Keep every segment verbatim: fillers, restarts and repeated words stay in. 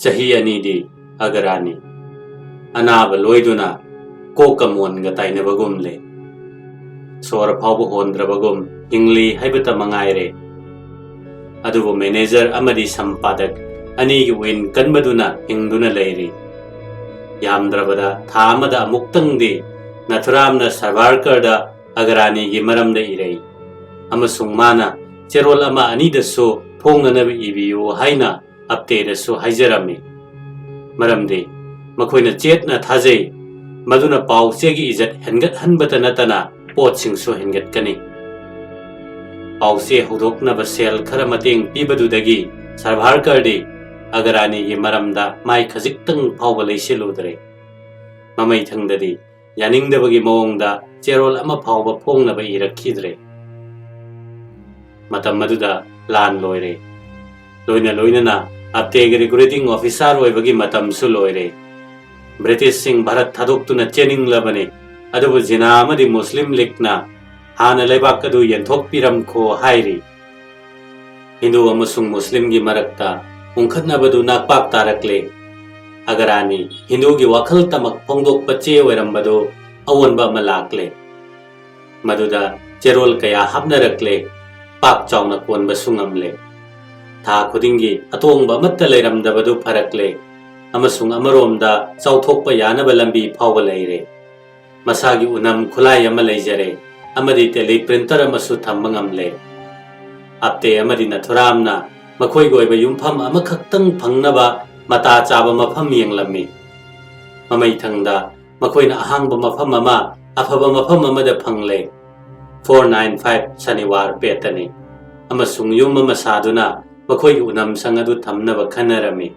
ꯆꯍꯤ ꯑꯅꯤꯗꯤ ꯑꯒꯔꯥꯅꯤ ꯑꯅꯥꯕ ꯂꯣꯏꯗꯨꯅ ꯀꯣꯛꯀ ꯃꯣꯟꯒ ꯇꯥꯏꯅꯕꯒꯨꯝꯂꯦ꯫ ꯁꯣꯔ ꯐꯥꯎꯕ ꯍꯣꯟꯗ꯭ꯔꯕꯒꯨꯝ ꯍꯤꯡꯂꯤ ꯍꯥꯏꯕꯇ ꯃꯉꯥꯏꯔꯦ꯫ ꯑꯗꯨꯕꯨ ꯃꯦꯅꯦꯖꯔ ꯑꯃꯗꯤ ꯁꯝꯄꯥꯗꯛ ꯑꯅꯤꯒꯤ ꯋꯤꯟ ꯀꯟꯕꯗꯨꯅ ꯍꯤꯡꯗꯨꯅ ꯂꯩꯔꯤ꯫ ꯌꯥꯝꯗ꯭ꯔꯕꯗ ꯊꯥ ꯑꯃꯗ ꯑꯃꯨꯛꯇꯪꯗꯤ ꯅꯊꯨꯔꯥꯝꯅ ꯁꯚꯥꯔꯀꯔꯗ ꯑꯒꯔꯥꯅꯤꯒꯤ ꯃꯔꯝꯗ ꯏꯔꯩ, ꯑꯃꯁꯨꯡ ꯃꯥꯅ ꯆꯦꯔꯣꯜ ꯑꯃ ꯑꯅꯤꯗꯁꯨ ꯐꯣꯡꯅꯅꯕ ꯏꯕꯤꯌꯨ ꯍꯥꯏꯅ ꯑꯞꯇꯦꯗꯁꯨ ꯍꯥꯏꯖꯔꯝꯃꯤ꯫ ꯃꯔꯝꯗꯤ ꯃꯈꯣꯏꯅ ꯆꯦꯠꯅ ꯊꯥꯖꯩ, ꯃꯗꯨꯅ ꯄꯥꯎ ꯆꯦꯒꯤ ꯏꯖꯠ ꯍꯦꯟꯒꯠꯍꯟꯕꯇ ꯅꯠꯇꯅ ꯄꯣꯠꯁꯤꯡꯁꯨ ꯍꯦꯟꯒꯠꯀꯅꯤ꯫ ꯄꯥꯎ ꯆꯦ ꯍꯧꯗꯣꯛꯅꯕ ꯁꯦꯜ ꯈꯔ ꯃꯇꯦꯡ ꯄꯤꯕꯗꯨꯗꯒꯤ ꯁꯔꯚꯥꯔꯀꯔꯗꯤ ꯑꯒꯔꯥꯅꯤꯒꯤ ꯃꯔꯝꯗ ꯃꯥꯏ ꯈꯖꯤꯛꯇꯪ ꯐꯥꯎꯕ ꯂꯩꯁꯤꯜꯂꯨꯗ꯭ꯔꯦ꯫ ꯃꯃꯩꯊꯪꯗꯗꯤ ꯌꯥꯅꯤꯡꯗꯕꯒꯤ ꯃꯑꯣꯡꯗ ꯆꯦꯔꯣꯜ ꯑꯃ ꯐꯥꯎꯕ ꯐꯣꯡꯅꯕ ꯏꯔꯛꯈꯤꯗ꯭ꯔꯦ꯫ ꯃꯇꯝ ꯑꯗꯨꯗ ꯂꯥꯟ ꯂꯣꯏꯔꯦ꯫ ꯂꯣꯏꯅ ꯂꯣꯏꯅꯅ ꯑꯞꯇꯦꯒꯤ ꯔꯤꯀ꯭ꯔꯨꯇꯤꯡ ꯑꯣꯐꯤꯁꯥꯔ ꯑꯣꯏꯕꯒꯤ ꯃꯇꯝꯁꯨ ꯂꯣꯏꯔꯦ꯫ ꯕ꯭ꯔꯤꯇꯤꯁꯁꯤꯡ ꯚꯥꯔꯠ ꯊꯥꯗꯣꯛꯇꯨꯅ ꯆꯦꯟꯅꯤꯡꯂꯕꯅꯤ, ꯑꯗꯨꯕꯨ ꯖꯤꯅꯥ ꯑꯃꯗꯤ ꯃꯨꯁꯂꯤꯝ ꯂꯤꯒꯅ ꯍꯥꯟꯅ ꯂꯩꯕꯥꯛ ꯑꯗꯨ ꯌꯦꯟꯊꯣꯛꯄꯤꯔꯝꯈꯣ ꯍꯥꯏꯔꯤ꯫ ꯍꯤꯟꯗꯨ ꯑꯃꯁꯨꯡ ꯃꯨꯁꯂꯤꯝꯒꯤ ꯃꯔꯛꯇ ꯎꯪꯈꯠꯅꯕꯗꯨ ꯅꯥꯛꯄꯥꯛ ꯇꯥꯔꯛꯂꯦ꯫ ꯑꯒꯔꯥꯅꯤ ꯍꯤꯟꯗꯨꯒꯤ ꯋꯥꯈꯜ ꯇꯃꯛ ꯐꯣꯡꯗꯣꯛꯄ ꯆꯦ ꯑꯣꯏꯔꯝꯕꯗꯨ ꯑꯑꯣꯟꯕ ꯑꯃ ꯂꯥꯛꯂꯦ꯫ ꯃꯗꯨꯗ ꯆꯦꯔꯣꯜ ꯀꯌꯥ ꯍꯥꯞꯅꯔꯛꯂꯦ, ꯄꯥꯛ ꯆꯥꯎꯅ ꯀꯣꯟꯕꯁꯨ ꯉꯝꯂꯦ꯫ ꯊꯥ ꯈꯨꯗꯤꯡꯒꯤ ꯑꯇꯣꯡꯕ ꯑꯃꯠꯇ ꯂꯩꯔꯝꯗꯕꯗꯨ ꯐꯔꯛꯂꯦ, ꯑꯃꯁꯨꯡ ꯑꯃꯔꯣꯝꯗ ꯆꯥꯎꯊꯣꯛꯄ ꯌꯥꯅꯕ ꯂꯝꯕꯤ ꯐꯥꯎꯕ ꯂꯩꯔꯦ꯫ ꯃꯁꯥꯒꯤ ꯎꯅꯝ ꯈꯨꯠꯂꯥꯏ ꯑꯃ ꯂꯩꯖꯔꯦ, ꯑꯃꯗꯤ ꯇꯦꯂꯤ ꯄ꯭ꯔꯤꯟꯇꯔ ꯑꯃꯁꯨ ꯊꯝꯕ ꯉꯝꯂꯦ꯫ ꯑꯞꯇꯦ ꯑꯃꯗꯤ ꯅꯊꯨꯔꯥꯝꯅ ꯃꯈꯣꯏꯒꯤ ꯑꯣꯏꯕ ꯌꯨꯝꯐꯝ ꯑꯃꯈꯛꯇꯪ ꯐꯪꯅꯕ ꯃꯇꯥ ꯆꯥꯕ ꯃꯐꯝ ꯌꯦꯡꯂꯝꯃꯤ꯫ ꯃꯃꯩꯊꯪꯗ ꯃꯈꯣꯏꯅ ꯑꯍꯥꯡꯕ ꯃꯐꯝ ꯑꯃ ꯑꯐꯕ ꯃꯐꯝ ꯑꯃꯗ ꯐꯪꯂꯦ꯫ ꯐꯣꯔ ꯅꯥꯏꯟ ꯐꯥꯏꯚ ꯁꯅꯤꯋꯥꯔ ꯄꯦꯠꯇꯅꯤ, ꯑꯃꯁꯨꯡ ꯌꯨꯝ ꯑꯃ ꯁꯥꯗꯨꯅ ꯃꯈꯣꯏꯒꯤ ꯎꯅꯝꯁꯪ ꯑꯗꯨ ꯊꯝꯅꯕ ꯈꯟꯅꯔꯝꯃꯤ꯫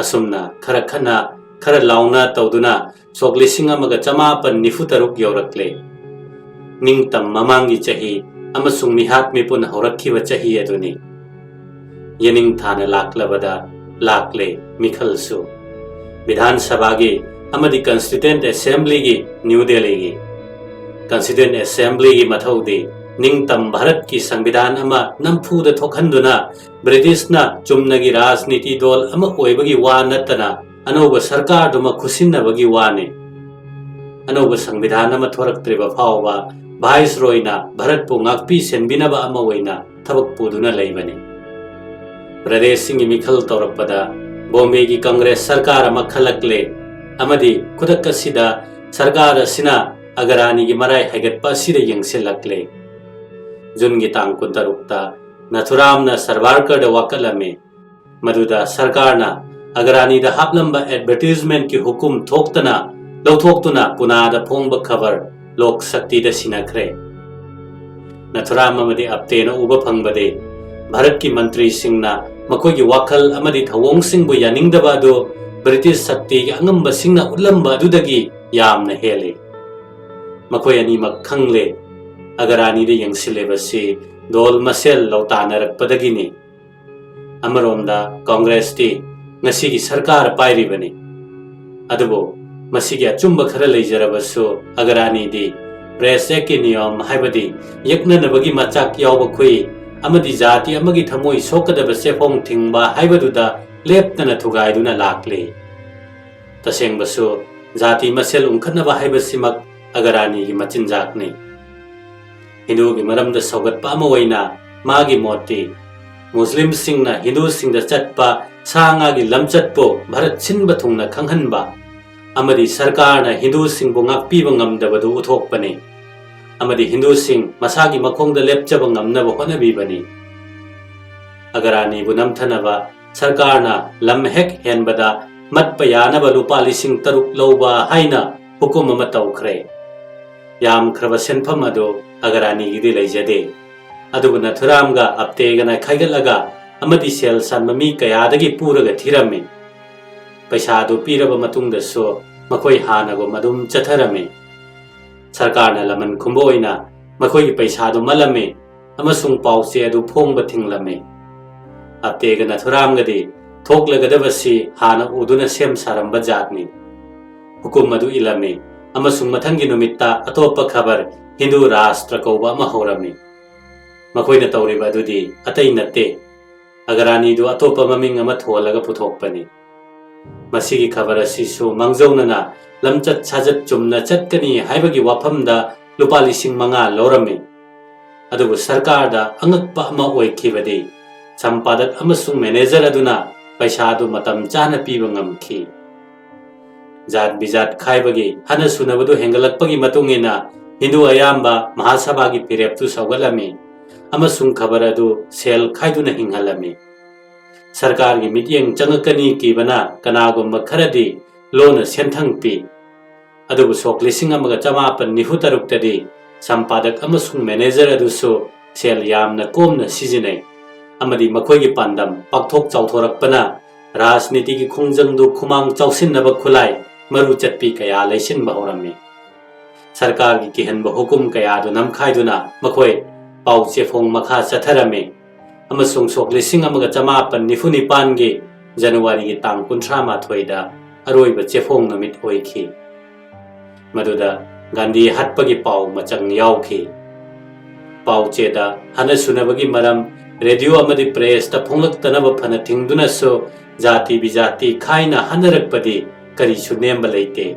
ꯑꯁꯨꯝꯅ ꯈꯔ ꯈꯠꯅ, ꯈꯔ ꯂꯥꯎꯅ ꯇꯧꯗꯨꯅ ꯁꯣꯛ ꯂꯤꯁꯤꯡ ꯑꯃꯒ ꯆꯃꯥꯄꯟ ꯅꯤꯐꯨ ꯇꯔꯨꯛ ꯌꯧꯔꯛꯂꯦ꯫ ꯅꯤꯡꯇꯝ ꯃꯃꯥꯡꯒꯤ ꯆꯍꯤ ꯑꯃꯁꯨꯡ ꯃꯤꯍꯥꯠ ꯃꯤꯄꯨꯟ ꯍꯧꯔꯛꯈꯤꯕ ꯆꯍꯤ ꯑꯗꯨꯅꯤ꯫ ꯌꯦꯅꯤꯡꯊꯥꯅ ꯂꯥꯛꯂꯕꯗ ꯂꯥꯛꯂꯦ ꯃꯤꯈꯜꯁꯨ꯫ ꯕꯤꯙꯥꯟ ꯁꯚꯥꯒꯤ ꯑꯃꯗꯤ ꯀꯟꯁꯇꯤꯇ꯭ꯌꯨꯌꯦꯟꯠ ꯑꯦꯁꯦꯝꯕ꯭ꯂꯤꯒꯤ ꯅ꯭ꯌꯨ ꯗꯦꯜꯂꯤꯒꯤ꯫ ꯀꯟꯁꯇꯤꯇ꯭ꯌꯨꯌꯦꯟꯠ ꯑꯦꯁꯦꯝꯕ꯭ꯂꯤꯒꯤ ꯃꯊꯧꯗꯤ ꯅꯤꯡꯇꯝ ꯚꯥꯔꯠꯀꯤ ꯁꯪꯕꯤꯙꯥꯟ ꯑꯃ ꯅꯝꯐꯨꯗ ꯊꯣꯛꯍꯟꯗꯨꯅ ꯕ꯭ꯔꯤꯇꯤꯁꯅ ꯆꯨꯝꯅꯒꯤ ꯔꯥꯖꯅꯤꯇꯤ ꯗꯣꯜ ꯑꯃ ꯑꯣꯏꯕꯒꯤ ꯋꯥ ꯅꯠꯇꯅ ꯑꯅꯧꯕ ꯁꯔꯀꯥꯔꯗꯨꯃ ꯈꯨꯠꯁꯤꯟꯅꯕꯒꯤ ꯋꯥꯅꯤ꯫ ꯑꯅꯧꯕ ꯁꯪꯕꯤꯙꯥꯟ ꯑꯃ ꯊꯣꯔꯛꯇ꯭ꯔꯤꯕ ꯐꯥꯎꯕ ꯚꯥꯏꯁꯔꯣꯏꯅ ꯚꯥꯔꯠꯄꯨ ꯉꯥꯛꯄꯤ ꯁꯦꯟꯕꯤꯅꯕ ꯑꯃ ꯑꯣꯏꯅ ꯊꯕꯛ ꯄꯨꯗꯨꯅ ꯂꯩꯕꯅꯤ꯫ ꯄ꯭ꯔꯗꯦꯁꯁꯤꯡꯒꯤ ꯃꯤꯈꯜ ꯇꯧꯔꯛꯄꯗ ꯕꯣꯝꯕꯦꯒꯤ ꯀꯪꯒ꯭ꯔꯦꯁ ꯁꯔꯀꯥꯔ ꯑꯃ ꯈꯜꯂꯛꯂꯦ ꯑꯃꯗꯤ ꯈꯨꯗꯛ ꯑꯁꯤꯗ ꯁꯔꯀꯥꯔ ꯑꯁꯤꯅ ꯑꯒꯔꯥꯅꯤꯒꯤ ꯃꯔꯥꯏ ꯍꯥꯏꯒꯠꯄ ꯑꯁꯤꯗ ꯌꯦꯡꯁꯤꯜꯂꯛꯂꯦ꯫ ꯖꯨꯟꯒꯤ ꯇꯥꯡ ꯀꯨꯟꯇꯔꯨꯛꯇ ꯅꯥꯊꯨꯔꯥꯝꯅ ꯁꯔꯕꯥꯔꯀꯔꯗ ꯋꯥꯀꯠꯂꯝꯃꯤ꯫ ꯃꯗꯨꯗ ꯁꯔꯀꯥꯔꯅ ꯑꯒꯔꯥꯅꯤꯗ ꯍꯥꯞꯂꯝꯕ ꯑꯦꯗꯚꯔꯇꯤꯖꯃꯦꯟꯠꯀꯤ ꯍꯨꯀꯨꯝ ꯊꯣꯛꯇꯅ ꯂꯧꯊꯣꯛꯇꯨꯅ ꯄꯨꯅꯥꯗ ꯐꯣꯡꯕ ꯈꯕꯔ ꯂꯣꯛ ꯁꯛꯇꯤꯗ ꯁꯤꯟꯅꯈ꯭ꯔꯦ꯫ ꯅꯥꯊꯨꯔꯥꯝ ꯑꯃꯗꯤ ꯑꯞꯇꯦꯅ ꯎꯕ ꯐꯪꯕꯗꯤ ꯚꯥꯔꯠꯀꯤ ꯃꯟꯇ꯭ꯔꯤꯁꯤꯡꯅ ꯃꯈꯣꯏꯒꯤ ꯋꯥꯈꯜ ꯑꯃꯗꯤ ꯊꯧꯑꯣꯡꯁꯤꯡꯕꯨ ꯌꯥꯅꯤꯡꯗꯕ ꯑꯗꯨ ꯕ꯭ꯔꯤꯇꯤꯁ ꯁꯛꯇꯤꯒꯤ ꯑꯉꯝꯕꯁꯤꯡꯅ ꯎꯠꯂꯝꯕ ꯑꯗꯨꯗꯒꯤ ꯌꯥꯝꯅ ꯍꯦꯜꯂꯤ꯫ ꯃꯈꯣꯏ ꯑꯅꯤꯃꯛ ꯈꯪꯂꯦ, ꯑꯒꯔꯥꯅꯤꯗ ꯌꯦꯡꯁꯤꯜꯂꯤꯕꯁꯤ ꯗꯣꯜ ꯃꯁꯦꯜ ꯂꯧꯇꯥꯅꯔꯛꯄꯗꯒꯤꯅꯤ꯫ ꯑꯃꯔꯣꯝꯗ ꯀꯪꯒ꯭ꯔꯦꯁꯇꯤ ꯉꯁꯤꯒꯤ ꯁꯔꯀꯥꯔ ꯄꯥꯏꯔꯤꯕꯅꯤ꯫ ꯑꯗꯨꯕꯨ ꯃꯁꯤꯒꯤ ꯑꯆꯨꯝꯕ ꯈꯔ ꯂꯩꯖꯔꯕꯁꯨ ꯑꯒꯔꯥꯅꯤꯗꯤ ꯄ꯭ꯔꯦꯁ ꯑꯦꯛꯀꯤ ꯅꯤꯌꯝ, ꯍꯥꯏꯕꯗꯤ ꯌꯦꯛꯅꯅꯕꯒꯤ ꯃꯆꯥꯛ ꯌꯥꯎꯕ ꯈꯨꯏ ꯑꯃꯗꯤ ꯖꯥꯇꯤ ꯑꯃꯒꯤ ꯊꯃꯣꯏ ꯁꯣꯛꯀꯗꯕ ꯆꯦꯐꯣꯡ ꯊꯤꯡꯕ ꯍꯥꯏꯕꯗꯨꯗ ꯂꯦꯞꯇꯅ ꯊꯨꯒꯥꯏꯗꯨꯅ ꯂꯥꯛꯂꯤ꯫ ꯇꯁꯦꯡꯕꯁꯨ ꯖꯥꯇꯤ ꯃꯁꯦꯜ ꯎꯪꯈꯠꯅꯕ ꯍꯥꯏꯕꯁꯤꯃꯛ ꯑꯒꯔꯥꯅꯤꯒꯤ ꯃꯆꯤꯟꯖꯥꯛꯅꯤ꯫ ꯍꯤꯟꯗꯨꯒꯤ ꯃꯔꯝꯗ ꯁꯧꯒꯠꯄ ꯑꯃ ꯑꯣꯏꯅ ꯃꯥꯒꯤ ꯃꯣꯠꯇꯤ ꯃꯨꯁꯂꯤꯝꯁꯤꯡꯅ ꯍꯤꯟꯗꯨꯁꯤꯡꯗ ꯆꯠꯄ ꯁꯥ ꯉꯥꯒꯤ ꯂꯝꯆꯠꯄꯨ ꯚꯥꯔꯠ ꯁꯤꯟꯕ ꯊꯨꯡꯅ ꯈꯪꯍꯟꯕ ꯑꯃꯗꯤ ꯁꯔꯀꯥꯔꯅ ꯍꯤꯟꯗꯨꯁꯤꯡꯕꯨ ꯉꯥꯛꯄꯤꯕ ꯉꯝꯗꯕꯗꯨ ꯎꯠꯊꯣꯛꯄꯅꯤ ꯑꯃꯗꯤ ꯍꯤꯟꯗꯨꯁꯤꯡ ꯃꯁꯥꯒꯤ ꯃꯈꯣꯡꯗ ꯂꯦꯞꯆꯕ ꯉꯝꯅꯕ ꯍꯣꯠꯅꯕꯤꯕꯅꯤ꯫ ꯑꯒꯔꯥꯅꯤꯕꯨ ꯅꯝꯊꯅꯕ ꯁꯔꯀꯥꯔꯅ ꯂꯝ ꯍꯦꯛ ꯍꯦꯟꯕꯗ ꯃꯠꯄ ꯌꯥꯅꯕ ꯂꯨꯄꯥ ꯂꯤꯁꯤꯡ ꯇꯔꯨꯛ ꯂꯧꯕ ꯍꯥꯏꯅ ꯍꯨꯀꯨꯝ ꯑꯃ ꯇꯧꯈ꯭ꯔꯦ꯫ ꯌꯥꯝꯈ꯭ꯔꯕ ꯁꯦꯟꯐꯝ ꯑꯗꯨ ꯑꯒꯔꯥꯅꯤꯒꯤꯗꯤ ꯂꯩꯖꯗꯦ꯫ ꯑꯗꯨꯕꯨ ꯅꯥꯊꯨꯔꯥꯝꯒ ꯑꯞꯇꯦꯒꯅ ꯈꯥꯏꯒꯠꯂꯒ ꯑꯃꯗꯤ ꯁꯦꯜ ꯁꯥꯟꯕ ꯃꯤ ꯀꯌꯥꯗꯒꯤ ꯄꯨꯔꯒ ꯊꯤꯔꯝꯃꯤ꯫ ꯄꯩꯁꯥ ꯑꯗꯨ ꯄꯤꯔꯕ ꯃꯇꯨꯡꯗꯁꯨ ꯃꯈꯣꯏ ꯍꯥꯟꯅꯒꯨꯝ ꯑꯗꯨꯝ ꯆꯠꯊꯔꯝꯃꯤ꯫ ꯁꯔꯀꯥꯔꯅ ꯂꯃꯟ ꯈꯨꯝꯕ ꯑꯣꯏꯅ ꯃꯈꯣꯏꯒꯤ ꯄꯩꯁꯥꯗꯨ ꯃꯠꯂꯝꯃꯤ ꯑꯃꯁꯨꯡ ꯄꯥꯎꯆꯦ ꯑꯗꯨ ꯐꯣꯡꯕ ꯊꯤꯡꯂꯝꯃꯤ꯫ ꯑꯞꯇꯦꯒ ꯅꯥꯊꯨꯔꯥꯝꯒꯗꯤ ꯊꯣꯛꯂꯒꯗꯕꯁꯤ ꯍꯥꯟꯅ ꯎꯗꯨꯅ ꯁꯦꯝ ꯁꯥꯔꯝꯕ ꯖꯥꯠꯅꯤ꯫ ꯍꯨꯀꯨꯝ ꯑꯗꯨ ꯏꯂꯝꯃꯤ꯫ ꯑꯃꯁꯨꯡ ꯃꯊꯪꯒꯤ ꯅꯨꯃꯤꯠꯇ ꯑꯇꯣꯞꯄ ꯈꯕꯔ ꯍꯤꯟꯗꯨ ꯔꯥꯁꯇ꯭ꯔ ꯀꯧꯕ ꯑꯃ ꯍꯧꯔꯝꯃꯤ꯫ ꯃꯈꯣꯏꯅ ꯇꯧꯔꯤꯕ ꯑꯗꯨꯗꯤ ꯑꯇꯩ ꯅꯠꯇꯦ, ꯑꯒꯔꯥꯅꯤꯗꯨ ꯑꯇꯣꯞꯄ ꯃꯃꯤꯡ ꯑꯃ ꯊꯣꯜꯂꯒ ꯄꯨꯊꯣꯛꯄꯅꯤ꯫ ꯃꯁꯤꯒꯤ ꯈꯕꯔ ꯑꯁꯤꯁꯨ ꯃꯥꯡꯖꯧꯅꯅ ꯂꯝꯆꯠ ꯁꯥꯖꯠ ꯆꯨꯝꯅ ꯆꯠꯀꯅꯤ ꯍꯥꯏꯕꯒꯤ ꯋꯥꯐꯝꯗ ꯂꯨꯄꯥ ꯂꯤꯁꯤꯡ ꯃꯉꯥ ꯂꯧꯔꯝꯃꯤ꯫ ꯑꯗꯨꯕꯨ ꯁꯔꯀꯥꯔꯗ ꯑꯉꯛꯄ ꯑꯃ ꯑꯣꯏꯈꯤꯕꯗꯤ, ꯁꯝꯄꯥꯗꯛ ꯑꯃꯁꯨꯡ ꯃꯦꯅꯦꯖꯔ ꯑꯗꯨꯅ ꯄꯩꯁꯥ ꯑꯗꯨ ꯃꯇꯝ ꯆꯥꯅ ꯄꯤꯕ ꯉꯝꯈꯤ꯫ ꯖꯥꯠ ꯕꯤꯖꯥꯠ ꯈꯥꯏꯕꯒꯤ ꯍꯅ ꯁꯨꯅꯕꯗꯨ ꯍꯦꯟꯒꯠꯂꯛꯄꯒꯤ ꯃꯇꯨꯡ ꯏꯟꯅ ꯍꯤꯟꯗꯨ ꯑꯌꯥꯝꯕ ꯃꯍꯥꯁꯚꯥꯒꯤ ꯐꯤꯔꯦꯞꯇꯨ ꯁꯧꯒꯠꯂꯝꯃꯤ ꯑꯃꯁꯨꯡ ꯈꯕꯔ ꯑꯗꯨ ꯁꯦꯜ ꯈꯥꯏꯗꯨꯅ ꯍꯤꯡꯍꯜꯂꯝꯃꯤ꯫ ꯁꯔꯀꯥꯔꯒꯤ ꯃꯤꯠꯌꯦꯡ ꯆꯪꯉꯛꯀꯅꯤ ꯀꯤꯕꯅ ꯀꯅꯥꯒꯨꯝꯕ ꯈꯔꯗꯤ ꯂꯣꯟꯅ ꯁꯦꯟꯊꯪ ꯄꯤ꯫ ꯑꯗꯨꯕꯨ ꯁꯣꯛ ꯂꯤꯁꯤꯡ ꯑꯃꯒ ꯆꯃꯥꯄꯟ ꯅꯤꯐꯨ ꯇꯔꯨꯛꯇꯗꯤ ꯁꯝꯄꯥꯗꯛ ꯑꯃꯁꯨꯡ ꯃꯦꯅꯦꯖꯔ ꯑꯗꯨꯁꯨ ꯁꯦꯜ ꯌꯥꯝꯅ ꯀꯣꯝꯅ ꯁꯤꯖꯤꯟꯅꯩ ꯑꯃꯗꯤ ꯃꯈꯣꯏꯒꯤ ꯄꯥꯟꯗꯝ ꯄꯥꯛꯊꯣꯛ ꯆꯥꯎꯊꯣꯔꯛꯄꯅ ꯔꯥꯖꯅꯤꯇꯤꯒꯤ ꯈꯣꯡꯖꯪꯗꯨ ꯈꯨꯃꯥꯡ ꯆꯥꯎꯁꯤꯟꯅꯕ ꯈꯨꯠꯂꯥꯏ ꯃꯔꯨ ꯆꯠꯄꯤ ꯀꯌꯥ ꯂꯩꯁꯤꯟꯕ ꯍꯧꯔꯝꯃꯤ꯫ ꯁꯔꯀꯥꯔꯒꯤ ꯀꯤꯍꯟꯕ ꯍꯨꯀꯨꯝ ꯀꯌꯥꯗꯨ ꯅꯝꯈꯥꯏꯗꯨꯅ ꯃꯈꯣꯏ ꯄꯥꯎ ꯆꯦꯐꯣꯡ ꯃꯈꯥ ꯆꯠꯊꯔꯝꯃꯤ ꯑꯃꯁꯨꯡ ꯁꯣꯛ ꯂꯤꯁꯤꯡ ꯑꯃꯒ ꯆꯃꯥꯄꯟ ꯅꯤꯐꯨ ꯅꯤꯄꯥꯟꯒꯤ ꯖꯅꯋꯥꯔꯤꯒꯤ ꯇꯥꯡ ꯀꯨꯟꯊ꯭ꯔꯥ ꯃꯥꯊꯣꯏꯗ ꯑꯔꯣꯏꯕ ꯆꯦꯐꯣꯡ ꯅꯨꯃꯤꯠ ꯑꯣꯏꯈꯤ꯫ ꯃꯗꯨꯗ ꯒꯥꯟꯙꯤ ꯍꯥꯠꯄꯒꯤ ꯄꯥꯎ ꯃꯆꯪ ꯌꯥꯎꯈꯤ꯫ ꯄꯥꯎꯆꯦꯗ ꯍꯥꯟꯅ ꯁꯨꯅꯕꯒꯤ ꯃꯔꯝ ꯔꯦꯗꯤꯑꯣ ꯑꯃꯗꯤ ꯄ꯭ꯔꯦꯁꯇ ꯐꯣꯡꯂꯛꯇꯅꯕ ꯐꯅ ꯊꯤꯡꯗꯨꯅꯁꯨ ꯖꯥꯇꯤ ꯕꯤꯖꯥꯇꯤ ꯈꯥꯏꯅ ꯍꯥꯠꯅꯔꯛꯄꯗꯤ ꯀꯔꯤꯁꯨ ꯅꯦꯝꯕ ꯂꯩꯇꯦ꯫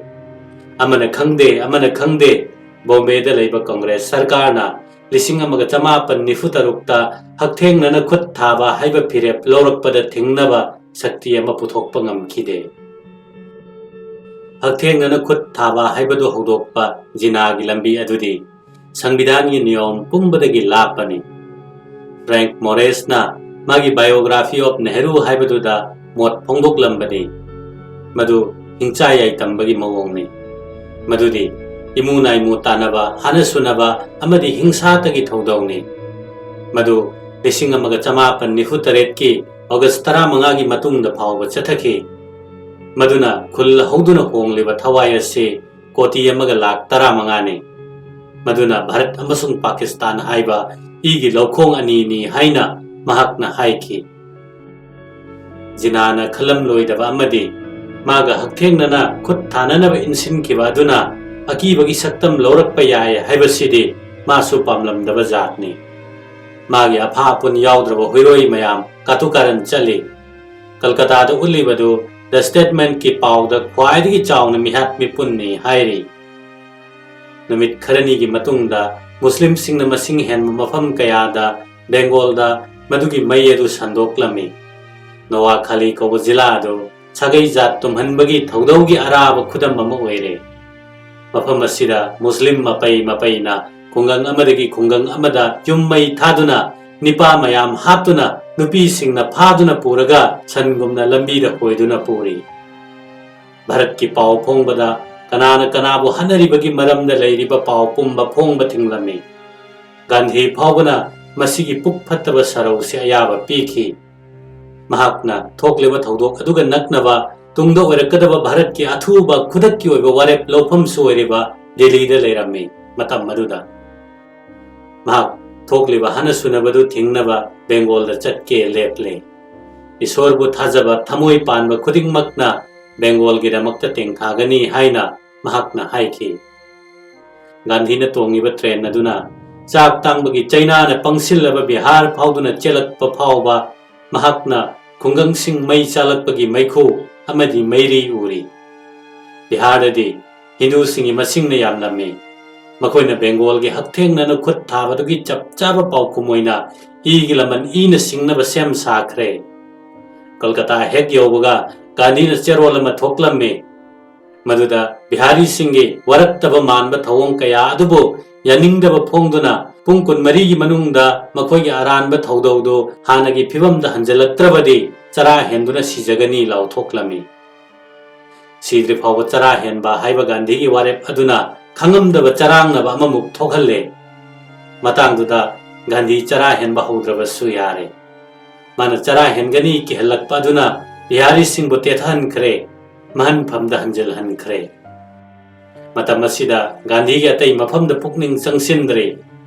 ꯑꯃꯅ ꯈꯪꯗꯦ, ꯑꯃꯅ ꯈꯪꯗꯦ, ꯕꯣꯝꯕꯦꯗ ꯂꯩꯕ ꯀꯪꯒ꯭ꯔꯦꯁ ꯁꯔꯀꯥꯔꯅ ꯂꯤꯁꯤꯡ ꯑꯃꯒ ꯆꯃꯥꯄꯟ ꯅꯤꯐꯨ ꯇꯔꯨꯛꯇ ꯍꯛꯊꯦꯡꯅꯅ ꯈꯨꯠ ꯊꯥꯕ ꯍꯥꯏꯕ ꯐꯤꯔꯦꯞ ꯂꯧꯔꯛꯄꯗ ꯊꯤꯡꯅꯕ ꯁꯛꯇꯤ ꯑꯃ ꯄꯨꯊꯣꯛꯄ ꯉꯝꯈꯤꯗꯦ꯫ ꯍꯛꯊꯦꯡꯅꯅ ꯈꯨꯠ ꯊꯥꯕ ꯍꯥꯏꯕꯗꯨ ꯍꯧꯗꯣꯛꯄ ꯖꯤꯅꯥꯒꯤ ꯂꯝꯕꯤ ꯑꯗꯨꯗꯤ ꯁꯪꯕꯤꯙꯥꯟꯒꯤ ꯅꯤꯌꯣꯝ ꯄꯨꯝꯕꯗꯒꯤ ꯂꯥꯞꯄꯅꯤ꯫ ꯐ꯭ꯔꯦꯡꯛ ꯃꯣꯔꯦꯁꯅ ꯃꯥꯒꯤ Biography of Nehru ꯍꯥꯏꯕꯗꯨꯗ ꯃꯣꯠ ꯐꯣꯡꯗꯣꯛꯂꯝꯕꯅꯤ꯫ ꯃꯗꯨ ꯍꯤꯡꯆꯥ ꯌꯥꯏꯇꯝꯕꯒꯤ ꯃꯑꯣꯡꯅꯤ꯫ ꯃꯗꯨꯗꯤ ꯏꯃꯨ ꯅꯥꯏꯃꯨ ꯇꯥꯟꯅꯕ, ꯍꯥꯟꯅ ꯁꯨꯅꯕ ꯑꯃꯗꯤ ꯍꯤꯡꯁꯥꯇꯒꯤ ꯊꯧꯗꯧꯅꯤ꯫ ꯃꯗꯨ ꯂꯤꯁꯤꯡ ꯑꯃꯒ ꯆꯃꯥꯄꯟ ꯅꯤꯐꯨ ꯇꯔꯦꯠꯀꯤ ꯑꯣꯒꯁ ꯇꯔꯥꯃꯉꯥꯒꯤ ꯃꯇꯨꯡꯗ ꯐꯥꯎꯕ ꯆꯠꯊꯈꯤ꯫ ꯃꯗꯨꯅ ꯈꯨꯜ ꯍꯧꯗꯨꯅ ꯍꯣꯡꯂꯤꯕ ꯊꯋꯥꯏ ꯑꯁꯤ ꯀꯣꯇꯤ ꯑꯃꯒ ꯂꯥꯈ ꯇꯔꯥꯃꯉꯥꯅꯤ꯫ ꯃꯗꯨꯅ ꯚꯥꯔꯠ ꯑꯃꯁꯨꯡ ꯄꯥꯀꯤꯁꯇꯥꯟ ꯍꯥꯏꯕ ꯏꯒꯤ ꯂꯧꯈꯣꯡ ꯑꯅꯤꯅꯤ ꯍꯥꯏꯅ ꯃꯍꯥꯛꯅ ꯍꯥꯏꯈꯤ꯫ ꯖꯤꯅꯥꯅ ꯈꯜꯂꯝꯂꯣꯏꯗꯕ ꯑꯃꯗꯤ ꯃꯥꯒ ꯍꯛꯊꯦꯡꯅꯅ ꯈꯨꯠ ꯊꯥꯅꯅꯕ ꯏꯟꯁꯤꯟꯈꯤꯕ ꯑꯗꯨꯅ ꯑꯀꯤꯕꯒꯤ ꯁꯛꯇꯝ ꯂꯧꯔꯛꯄ ꯌꯥꯏ ꯍꯥꯏꯕꯁꯤꯗꯤ ꯃꯥꯁꯨ ꯄꯥꯝꯂꯝꯗꯕ ꯖꯥꯠꯅꯤ꯫ ꯃꯥꯒꯤ ꯑꯐꯥ ꯑꯄꯨꯟ ꯌꯥꯎꯗ꯭ꯔꯕ ꯍꯨꯏꯔꯣꯏ ꯃꯌꯥꯝ ꯀꯥꯇꯨ ꯀꯥꯔꯟ ꯆꯠꯂꯤ꯫ ꯀꯜꯀꯇꯥꯗ ꯎꯠꯂꯤꯕꯗꯨ The Statesmanꯀꯤ ꯄꯥꯎꯗ ꯈ꯭ꯋꯥꯏꯗꯒꯤ ꯆꯥꯎꯅ ꯃꯤꯍꯥꯠ ꯃꯤꯄꯨꯟꯅꯤ ꯍꯥꯏꯔꯤ꯫ ꯅꯨꯃꯤꯠ ꯈꯔꯅꯤꯒꯤ ꯃꯇꯨꯡꯗ ꯃꯨꯁꯂꯤꯝꯁꯤꯡꯅ ꯃꯁꯤꯡ ꯍꯦꯟꯕ ꯃꯐꯝ ꯀꯌꯥꯗ ꯕꯦꯡꯒꯣꯜꯗ ꯃꯗꯨꯒꯤ ꯃꯩ ꯑꯗꯨ ꯁꯟꯗꯣꯛꯂꯝꯃꯤ꯫ ꯅꯣꯋꯥꯈꯥꯂꯤ ꯀꯧꯕ ꯖꯤꯂꯥ ꯑꯗꯨ ꯁꯥꯒꯩ ꯖꯥꯠ ꯇꯨꯝꯍꯟꯕꯒꯤ ꯊꯧꯗꯧꯒꯤ ꯑꯔꯥꯕ ꯈꯨꯗꯝ ꯑꯃ ꯑꯣꯏꯔꯦ꯫ ꯃꯐꯝ ꯑꯁꯤꯗ ꯃꯨꯁꯂꯤꯝ ꯃꯄꯩ ꯃꯄꯩꯅ ꯈꯨꯡꯒꯪ ꯑꯃꯗꯒꯤ ꯈꯨꯡꯒꯪ ꯑꯃꯗ ꯌꯨꯝ ꯃꯩ ꯊꯥꯗꯨꯅ, ꯅꯤꯄꯥ ꯃꯌꯥꯝ ꯍꯥꯠꯇꯨꯅ, ꯅꯨꯄꯤꯁꯤꯡꯅ ꯐꯥꯗꯨꯅ ꯄꯨꯔꯒ ꯁꯟꯒꯨꯝꯅ ꯂꯝꯕꯤꯗ ꯍꯣꯏꯗꯨꯅ ꯄꯨꯔꯤ꯫ ꯚꯥꯔꯠꯀꯤ ꯄꯥꯎ ꯐꯣꯡꯕꯗ ꯀꯅꯥꯅ ꯀꯅꯥꯕꯨ ꯍꯥꯠꯅꯔꯤꯕꯒꯤ ꯃꯔꯝꯗ ꯂꯩꯔꯤꯕ ꯄꯥꯎ ꯄꯨꯝꯕ ꯐꯣꯡꯕ ꯊꯤꯡꯂꯝꯃꯤ꯫ ꯒꯥꯟꯙꯤ ꯐꯥꯎꯕꯅ ꯃꯁꯤꯒꯤ ꯄꯨꯛ ꯐꯠꯇꯕ ꯁꯔꯧꯁꯤ ꯑꯌꯥꯕ ꯄꯤꯈꯤ꯫ ꯃꯍꯥꯛꯅ ꯊꯣꯛꯂꯤꯕ ꯊꯧꯗꯣꯛ ꯑꯗꯨꯒ ꯅꯛꯅꯕ ꯇꯨꯡꯗ ꯑꯣꯏꯔꯛꯀꯗꯕ ꯚꯥꯔꯠꯀꯤ ꯑꯊꯨꯕ ꯈꯨꯗꯛꯀꯤ ꯑꯣꯏꯕ ꯋꯥꯔꯦꯞ ꯂꯧꯐꯝꯁꯨ ꯑꯣꯏꯔꯤꯕ ꯗꯦꯜꯂꯤꯗ ꯂꯩꯔꯝꯃꯤ꯫ ꯃꯇꯝ ꯑꯗꯨꯗ ꯃꯍꯥꯛ ꯊꯣꯛꯂꯤꯕ ꯍꯥꯟꯅ ꯁꯨꯅꯕꯗꯨ ꯊꯤꯡꯅꯕ ꯕꯦꯡꯒꯣꯜꯗ ꯆꯠꯀꯦ ꯂꯦꯞꯂꯦ꯫ ꯏꯁꯣꯔꯕꯨ ꯊꯥꯖꯕ ꯊꯃꯣꯏ ꯄꯥꯟꯕ ꯈꯨꯗꯤꯡꯃꯛꯅ ꯕꯦꯡꯒꯣꯜꯒꯤꯗꯃꯛꯇ ꯇꯦꯡꯊꯥꯒꯅꯤ ꯍꯥꯏꯅ ꯃꯍꯥꯛꯅ ꯍꯥꯏꯈꯤ꯫ ꯒꯥꯟꯙꯤꯅ ꯇꯣꯡꯂꯤꯕ ꯇ꯭ꯔꯦꯟ ꯑꯗꯨꯅ ꯆꯥꯛ ꯇꯥꯡꯕꯒꯤ ꯆꯩꯅꯥꯅ ꯄꯪꯁꯤꯜꯂꯕ ꯕꯤꯍꯥꯔ ꯐꯥꯎꯗꯨꯅ ꯆꯦꯜꯂꯛꯄ ꯐꯥꯎꯕ ꯃꯍꯥꯛꯅ ꯈꯨꯡꯒꯪꯁꯤꯡ ꯃꯩ ꯆꯥꯂꯛꯄꯒꯤ ꯃꯩꯈꯨ ꯑꯃꯗꯤ ꯃꯩꯔꯤ ꯎꯔꯤ꯫ ꯕꯤꯍꯥꯔꯗꯗꯤ ꯍꯤꯟꯗꯨꯁꯤꯡꯒꯤ ꯃꯁꯤꯡꯅ ꯌꯥꯝꯂꯝꯃꯤ꯫ ꯃꯈꯣꯏꯅ ꯕꯦꯡꯒꯣꯜꯒꯤ ꯍꯛꯊꯦꯡꯅꯅ ꯈꯨꯠ ꯊꯥꯕꯗꯨꯒꯤ ꯆꯞ ꯆꯥꯕ ꯄꯥꯎꯈꯨꯝ ꯑꯣꯏꯅ ꯏꯒꯤ ꯂꯃꯟ ꯏꯅ ꯁꯤꯡꯅꯕ ꯁꯦꯝ ꯁꯥꯈ꯭ꯔꯦ꯫ ꯀꯜꯀꯇꯥ ꯍꯦꯛ ꯌꯧꯕꯒ ꯒꯥꯟꯙꯤꯅ ꯆꯦꯔꯣꯜ ꯑꯃ ꯊꯣꯛꯂꯝꯃꯤ꯫ ꯃꯗꯨꯗ ꯕꯤꯍꯥꯔꯤꯁꯤꯡꯒꯤ ꯋꯥꯔꯛꯇꯕ ꯃꯥꯟꯕ ꯊꯧꯑꯣꯡ ꯀꯌꯥ ꯑꯗꯨꯕꯨ ꯌꯥꯅꯤꯡꯗꯕ ꯐꯣꯡꯗꯨꯅ ꯄꯨꯡ ꯀꯨꯟꯃꯔꯤꯒꯤ ꯃꯅꯨꯡꯗ ꯃꯈꯣꯏꯒꯤ ꯑꯔꯥꯟꯕ ꯊꯧꯗꯧꯗꯨ ꯍꯥꯟꯅꯒꯤ ꯐꯤꯕꯝꯗ ꯍꯟꯖꯤꯜꯂꯛꯇ꯭ꯔꯕꯗꯤ ꯆꯔꯥ ꯍꯦꯟꯗꯨꯅ ꯁꯤꯖꯒꯅꯤ ꯂꯥꯎꯊꯣꯛꯂꯝꯃꯤ꯫ ꯁꯤꯗ꯭ꯔꯤ ꯐꯥꯎꯕ ꯆꯔꯥ ꯍꯦꯟꯕ ꯍꯥꯏꯕ ꯒꯥꯟꯙꯤꯒꯤ ꯋꯥꯔꯦꯞ ꯑꯗꯨꯅ ꯈꯪꯉꯝꯗꯕ ꯆꯔꯥꯡꯅꯕ ꯑꯃꯃꯨꯛ ꯊꯣꯛꯍꯜꯂꯦ꯫ ꯃꯇꯥꯡꯗꯨꯗ ꯒꯥꯟꯙꯤ ꯆꯔꯥ ꯍꯦꯟꯕ ꯍꯧꯗ꯭ꯔꯕꯁꯨ ꯌꯥꯔꯦ꯫ ꯃꯥꯅ ꯆꯔꯥ ꯍꯦꯟꯒꯅꯤ ꯀꯤꯍꯜꯂꯛꯄ ꯑꯗꯨꯅ ꯕꯤꯍꯥꯔꯤꯁꯤꯡꯕꯨ ꯇꯦꯊꯍꯟꯈ꯭ꯔꯦ, ꯃꯍꯟꯐꯝꯗ ꯍꯟꯖꯤꯜꯍꯟꯈ꯭ꯔꯦ꯫ ꯃꯇꯝ ꯑꯁꯤꯗ ꯒꯥꯟꯙꯤꯒꯤ ꯑꯇꯩ ꯃꯐꯝꯗ ꯄꯨꯛꯅꯤꯡ ꯆꯪꯁꯤꯟꯗ꯭ꯔꯤ꯫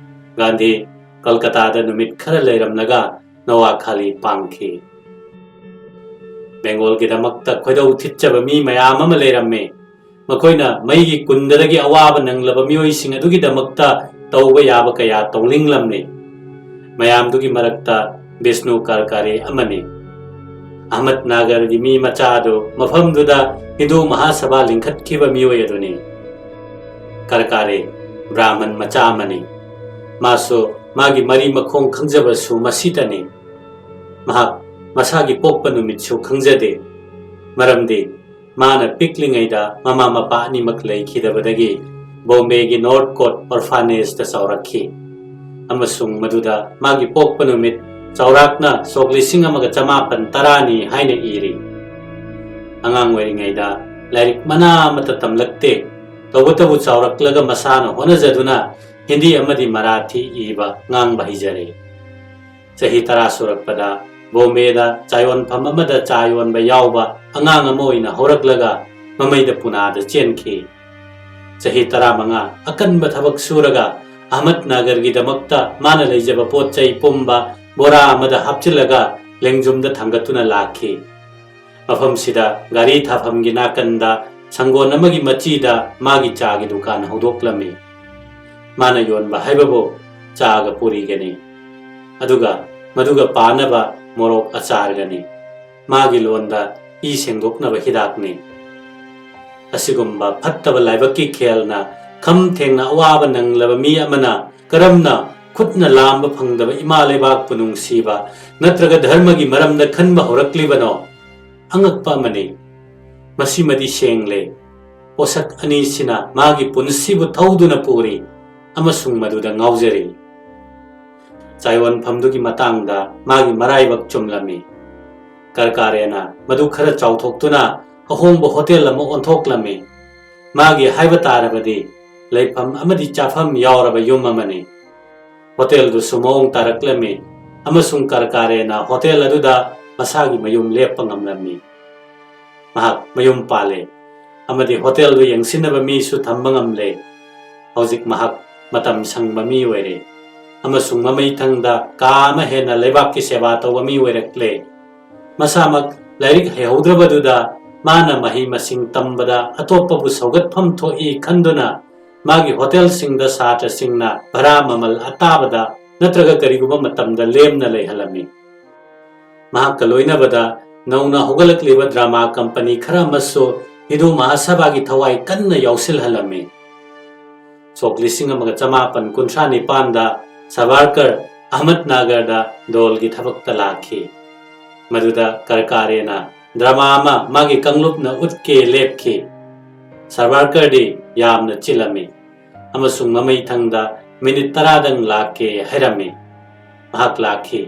ꯒꯥꯟꯙꯤ ꯀꯜꯀꯇꯥꯗ ꯅꯨꯃꯤꯠ ꯈꯔ ꯂꯩꯔꯝꯂꯒ ꯅꯣꯋꯥꯈꯥꯂꯤ ꯄꯥꯡꯈꯤ꯫ ꯕꯦꯡꯒꯣꯜꯒꯤꯗꯃꯛꯇ ꯈꯣꯏꯗꯧ ꯊꯤꯠꯆꯕ ꯃꯤ ꯃꯌꯥꯝ ꯑꯃ ꯂꯩꯔꯝꯃꯤ꯫ ꯃꯈꯣꯏꯅ ꯃꯩꯒꯤ ꯀꯨꯟꯗꯗꯒꯤ ꯑꯋꯥꯕ ꯅꯪꯂꯕ ꯃꯤꯑꯣꯏꯁꯤꯡ ꯑꯗꯨꯒꯤꯗꯃꯛꯇ ꯇꯧꯕ ꯌꯥꯕ ꯀꯌꯥ ꯇꯧꯅꯤꯡꯂꯝꯃꯤ꯫ ꯃꯌꯥꯝꯗꯨꯒꯤ ꯃꯔꯛꯇ ꯕꯤꯁꯅꯨ ꯀꯔꯀꯥꯔꯦ ꯑꯃꯅꯤ꯫ ꯑꯍꯃꯗꯅꯒꯔꯒꯤ ꯃꯤ ꯃꯆꯥ ꯑꯗꯨ ꯃꯐꯝꯗꯨꯗ ꯍꯤꯟꯗꯨ ꯃꯍꯥꯁꯚꯥ ꯂꯤꯡꯈꯠꯈꯤꯕ ꯃꯤꯑꯣꯏ ꯑꯗꯨꯅꯤ꯫ ꯀꯔꯀꯥꯔꯦ ꯕ꯭ꯔꯥꯍꯃꯟ ꯃꯆꯥ ꯑꯃꯅꯤ꯫ ꯃꯥꯁꯨ ꯃꯥꯒꯤ ꯃꯔꯤ ꯃꯈꯣꯡ ꯈꯪꯖꯕꯁꯨ ꯃꯁꯤꯇꯅꯤ꯫ ꯃꯍꯥꯛ ꯃꯁꯥꯒꯤ ꯄꯣꯛꯄ ꯅꯨꯃꯤꯠꯁꯨ ꯈꯪꯖꯗꯦ, ꯃꯔꯝꯗꯤ ꯃꯥꯅ ꯄꯤꯛꯂꯤꯉꯩꯗ ꯃꯃꯥ ꯃꯄꯥ ꯑꯅꯤꯃꯛ ꯂꯩꯈꯤꯗꯕꯗꯒꯤ ꯕꯣꯝꯕꯦꯒꯤ ꯅꯣꯔꯠ ꯀꯣꯠ ꯑꯣꯔꯐꯥꯅꯦꯖꯇ ꯆꯥꯎꯔꯛꯈꯤ, ꯑꯃꯁꯨꯡ ꯃꯗꯨꯗ ꯃꯥꯒꯤ ꯄꯣꯛꯄ ꯅꯨꯃꯤꯠ ꯆꯥꯎꯔꯥꯛꯅ ꯁꯣꯛ ꯂꯤꯁꯤꯡ ꯑꯃꯒ ꯆꯃꯥꯄꯟ ꯇꯔꯥꯅꯤ ꯍꯥꯏꯅ ꯏꯔꯤ꯫ ꯑꯉꯥꯡ ꯑꯣꯏꯔꯤꯉꯩꯗ ꯂꯥꯏꯔꯤꯛ ꯃꯅꯥ ꯑꯃꯠꯇ ꯇꯝꯂꯛꯇꯦ, ꯇꯧꯕꯇꯕꯨ ꯆꯥꯎꯔꯛꯂꯒ ꯃꯁꯥꯅ ꯍꯣꯠꯅꯖꯗꯨꯅ ꯍꯤꯟꯗꯤ ꯑꯃꯗꯤ ꯃꯔꯥꯊꯤ ꯏꯕ ꯉꯥꯡꯕ ꯍꯩꯖꯔꯦ꯫ ꯆꯍꯤ ꯇꯔꯥ ꯁꯨꯔꯛꯄꯗ ꯕꯣꯝꯕꯦꯗ ꯆꯥꯌꯣꯟꯐꯝ ꯑꯃꯗ ꯆꯥ ꯌꯣꯟꯕ ꯌꯥꯎꯕ ꯑꯉꯥꯡ ꯑꯃ ꯑꯣꯏꯅ ꯍꯧꯔꯛꯂꯒ ꯃꯃꯩꯗ ꯄꯨꯅꯥꯗ ꯆꯦꯟꯈꯤ꯫ ꯆꯍꯤ ꯇꯔꯥꯃꯉꯥ ꯑꯀꯟꯕ ꯊꯕꯛ ꯁꯨꯔꯒ ꯑꯍꯃꯗꯅꯒꯔꯒꯤꯗꯃꯛꯇ ꯃꯥꯅ ꯂꯩꯖꯕ ꯄꯣꯠ ꯆꯩ ꯄꯨꯝꯕ ꯕꯣꯔꯥ ꯑꯃꯗ ꯍꯥꯞꯆꯤꯜꯂꯒ ꯂꯦꯡꯖꯨꯝꯗ ꯊꯥꯡꯒꯠꯇꯨꯅ ꯂꯥꯛꯈꯤ꯫ ꯃꯐꯝꯁꯤꯗ ꯒꯥꯔꯤ ꯊꯥꯐꯝꯒꯤ ꯅꯥꯀꯟꯗ ꯁꯪꯒꯣꯟ ꯑꯃꯒꯤ ꯃꯆꯤꯗ ꯃꯥꯒꯤ ꯆꯥꯒꯤ ꯗꯨꯀꯥꯟ ꯍꯧꯗꯣꯛꯂꯝꯃꯤ꯫ ꯃꯥꯅ ꯌꯣꯟꯕ ꯍꯥꯏꯕꯕꯨ ꯆꯥꯒ ꯄꯨꯔꯤꯒꯅꯤ, ꯑꯗꯨꯒ ꯃꯗꯨꯒ ꯄꯥꯅꯕ ꯃꯣꯔꯣꯛ ꯑꯆꯥꯔꯒꯅꯤ꯫ ꯃꯥꯒꯤ ꯂꯣꯟꯗ ꯏ ꯁꯦꯡꯗꯣꯛꯅꯕ ꯍꯤꯗꯥꯛꯅꯤ꯫ ꯑꯁꯤꯒꯨꯝꯕ ꯐꯠꯇꯕ ꯂꯥꯏꯕꯛꯀꯤ ꯈꯦꯜꯅ ꯈꯝ ꯊꯦꯡꯅ ꯑꯋꯥꯕ ꯅꯪꯂꯕ ꯃꯤ ꯑꯃꯅ ꯀꯔꯝꯅ ꯈꯨꯠꯅ ꯂꯥꯝꯕ ꯐꯪꯗꯕ ꯏꯃꯥ ꯂꯩꯕꯥꯛꯄꯨ ꯅꯨꯡꯁꯤꯕ ꯅꯠꯇ꯭ꯔꯒ ꯙꯔꯃꯒꯤ ꯃꯔꯝꯗ ꯈꯟꯕ ꯍꯧꯔꯛꯂꯤꯕꯅꯣ? ꯑꯉꯛꯄ ꯑꯃꯅꯤ꯫ ꯃꯁꯤꯃꯗꯤ ꯁꯦꯡꯂꯦ꯫ ꯄꯣꯠꯁꯛ ꯑꯅꯤꯁꯤꯅ ꯃꯥꯒꯤ ꯄꯨꯟꯁꯤꯕꯨ ꯊꯧꯗꯨꯅ ꯄꯨꯔꯤ ꯑꯃꯁꯨꯡ ꯃꯗꯨꯗ ꯉꯥꯎꯖꯔꯤ꯫ ꯆꯥꯌꯣꯟꯐꯝꯗꯨꯒꯤ ꯃꯇꯥꯡꯗ ꯃꯥꯒꯤ ꯃꯔꯥꯏꯕꯛ ꯆꯨꯝꯂꯝꯃꯤ꯫ ꯀꯔꯀꯥꯔꯦꯅ ꯃꯗꯨ ꯈꯔ ꯆꯥꯎꯊꯣꯛꯇꯨꯅ ꯑꯍꯣꯡꯕ ꯍꯣꯇꯦꯜ ꯑꯃ ꯑꯣꯟꯊꯣꯛꯂꯝꯃꯤ꯫ ꯃꯥꯒꯤ ꯍꯥꯏꯕ ꯇꯥꯔꯕꯗꯤ ꯂꯩꯐꯝ ꯑꯃꯗꯤ ꯆꯥꯐꯝ ꯌꯥꯎꯔꯕ ꯌꯨꯝ ꯑꯃꯅꯤ꯫ ꯍꯣꯇꯦꯜꯗꯨꯁꯨ ꯃꯑꯣꯡ ꯇꯥꯔꯛꯂꯝꯃꯤ ꯑꯃꯁꯨꯡ ꯀꯔꯀꯥꯔꯦꯅ ꯍꯣꯇꯦꯜ ꯑꯗꯨꯗ ꯃꯁꯥꯒꯤ ꯃꯌꯨꯝ ꯂꯦꯞꯄ ꯉꯝꯂꯝꯃꯤ꯫ ꯃꯍꯥꯛ ꯃꯌꯨꯝ ꯄꯥꯜꯂꯦ ꯑꯃꯗꯤ ꯍꯣꯇꯦꯜꯗꯨ ꯌꯦꯡꯁꯤꯟꯅꯕ ꯃꯤꯁꯨ ꯊꯝꯕ ꯉꯝꯂꯦ꯫ ꯍꯧꯖꯤꯛ ꯃꯍꯥꯛ ꯃꯇꯝ ꯁꯪꯕ ꯃꯤ ꯑꯣꯏꯔꯦ ꯑꯃꯁꯨꯡ ꯃꯃꯩꯊꯪꯗ ꯀꯥ ꯑꯃ ꯍꯦꯟꯅ ꯂꯩꯕꯥꯛꯀꯤ ꯁꯦꯕꯥ ꯇꯧꯕ ꯃꯤ ꯑꯣꯏꯔꯛꯂꯦ꯫ ꯃꯁꯥꯃꯛ ꯂꯥꯏꯔꯤꯛ ꯍꯩꯍꯧꯗ꯭ꯔꯕꯗꯨꯗ ꯃꯥꯅ ꯃꯍꯩ ꯃꯁꯤꯡ ꯇꯝꯕꯗ ꯑꯇꯣꯞꯄꯕꯨ ꯁꯧꯒꯠꯐꯝ ꯊꯣꯛꯏ ꯈꯟꯗꯨꯅ ꯃꯥꯒꯤ ꯍꯣꯇꯦꯜꯁꯤꯡꯗ ꯁꯥꯇ꯭ꯔꯁꯤꯡꯅ ꯚꯔꯥ ꯃꯃꯜ ꯑꯇꯥꯕꯗ ꯅꯠꯇ꯭ꯔꯒ ꯀꯔꯤꯒꯨꯝꯕ ꯃꯇꯝꯗ ꯂꯦꯝꯅ ꯂꯩꯍꯜꯂꯝꯃꯤ꯫ ꯃꯍꯥꯛꯀ ꯂꯣꯏꯅꯕꯗ ꯅꯧꯅ ꯍꯧꯒꯠꯂꯛꯂꯤꯕ ꯗ꯭ꯔꯃꯥ ꯀꯝꯄꯅꯤ ꯈꯔ ꯑꯃꯁꯨ ꯍꯤꯟꯗꯨ ꯃꯍꯥꯁꯚꯥꯒꯤ ꯊꯋꯥꯏ ꯀꯟꯅ ꯌꯥꯎꯁꯤꯜꯍꯜꯂꯝꯃꯤ꯫ ꯁꯣꯛ ꯂꯤꯁꯤꯡ ꯑꯃꯒ ꯆꯃꯥꯄꯟ ꯀꯨꯟꯊ꯭ꯔꯥ ꯅꯤꯄꯥꯟꯗ ꯁꯥꯚꯥꯔꯀꯔ ꯑꯍꯃꯗꯅꯒꯔꯗ ꯗꯣꯜꯒꯤ ꯊꯕꯛꯇ ꯂꯥꯛꯈꯤ꯫ ꯃꯗꯨꯗ ꯀꯔꯀꯥꯔꯦꯅ ꯗ꯭ꯔꯃꯥ ꯑꯃ ꯃꯥꯒꯤ ꯀꯥꯡꯂꯨꯞꯅ ꯎꯠꯀꯦ ꯂꯦꯞꯈꯤ꯫ ꯁꯥꯚꯥꯔꯀꯔꯗꯤ ꯌꯥꯝꯅ ꯆꯤꯜꯂꯝꯃꯤ ꯑꯃꯁꯨꯡ ꯃꯃꯩ ꯊꯪꯗ ꯃꯤꯅꯤꯠ ꯇꯔꯥꯗꯪ ꯂꯥꯛꯀꯦ ꯍꯥꯏꯔꯝꯃꯤ꯫ ꯃꯍꯥꯛ ꯂꯥꯛꯈꯤ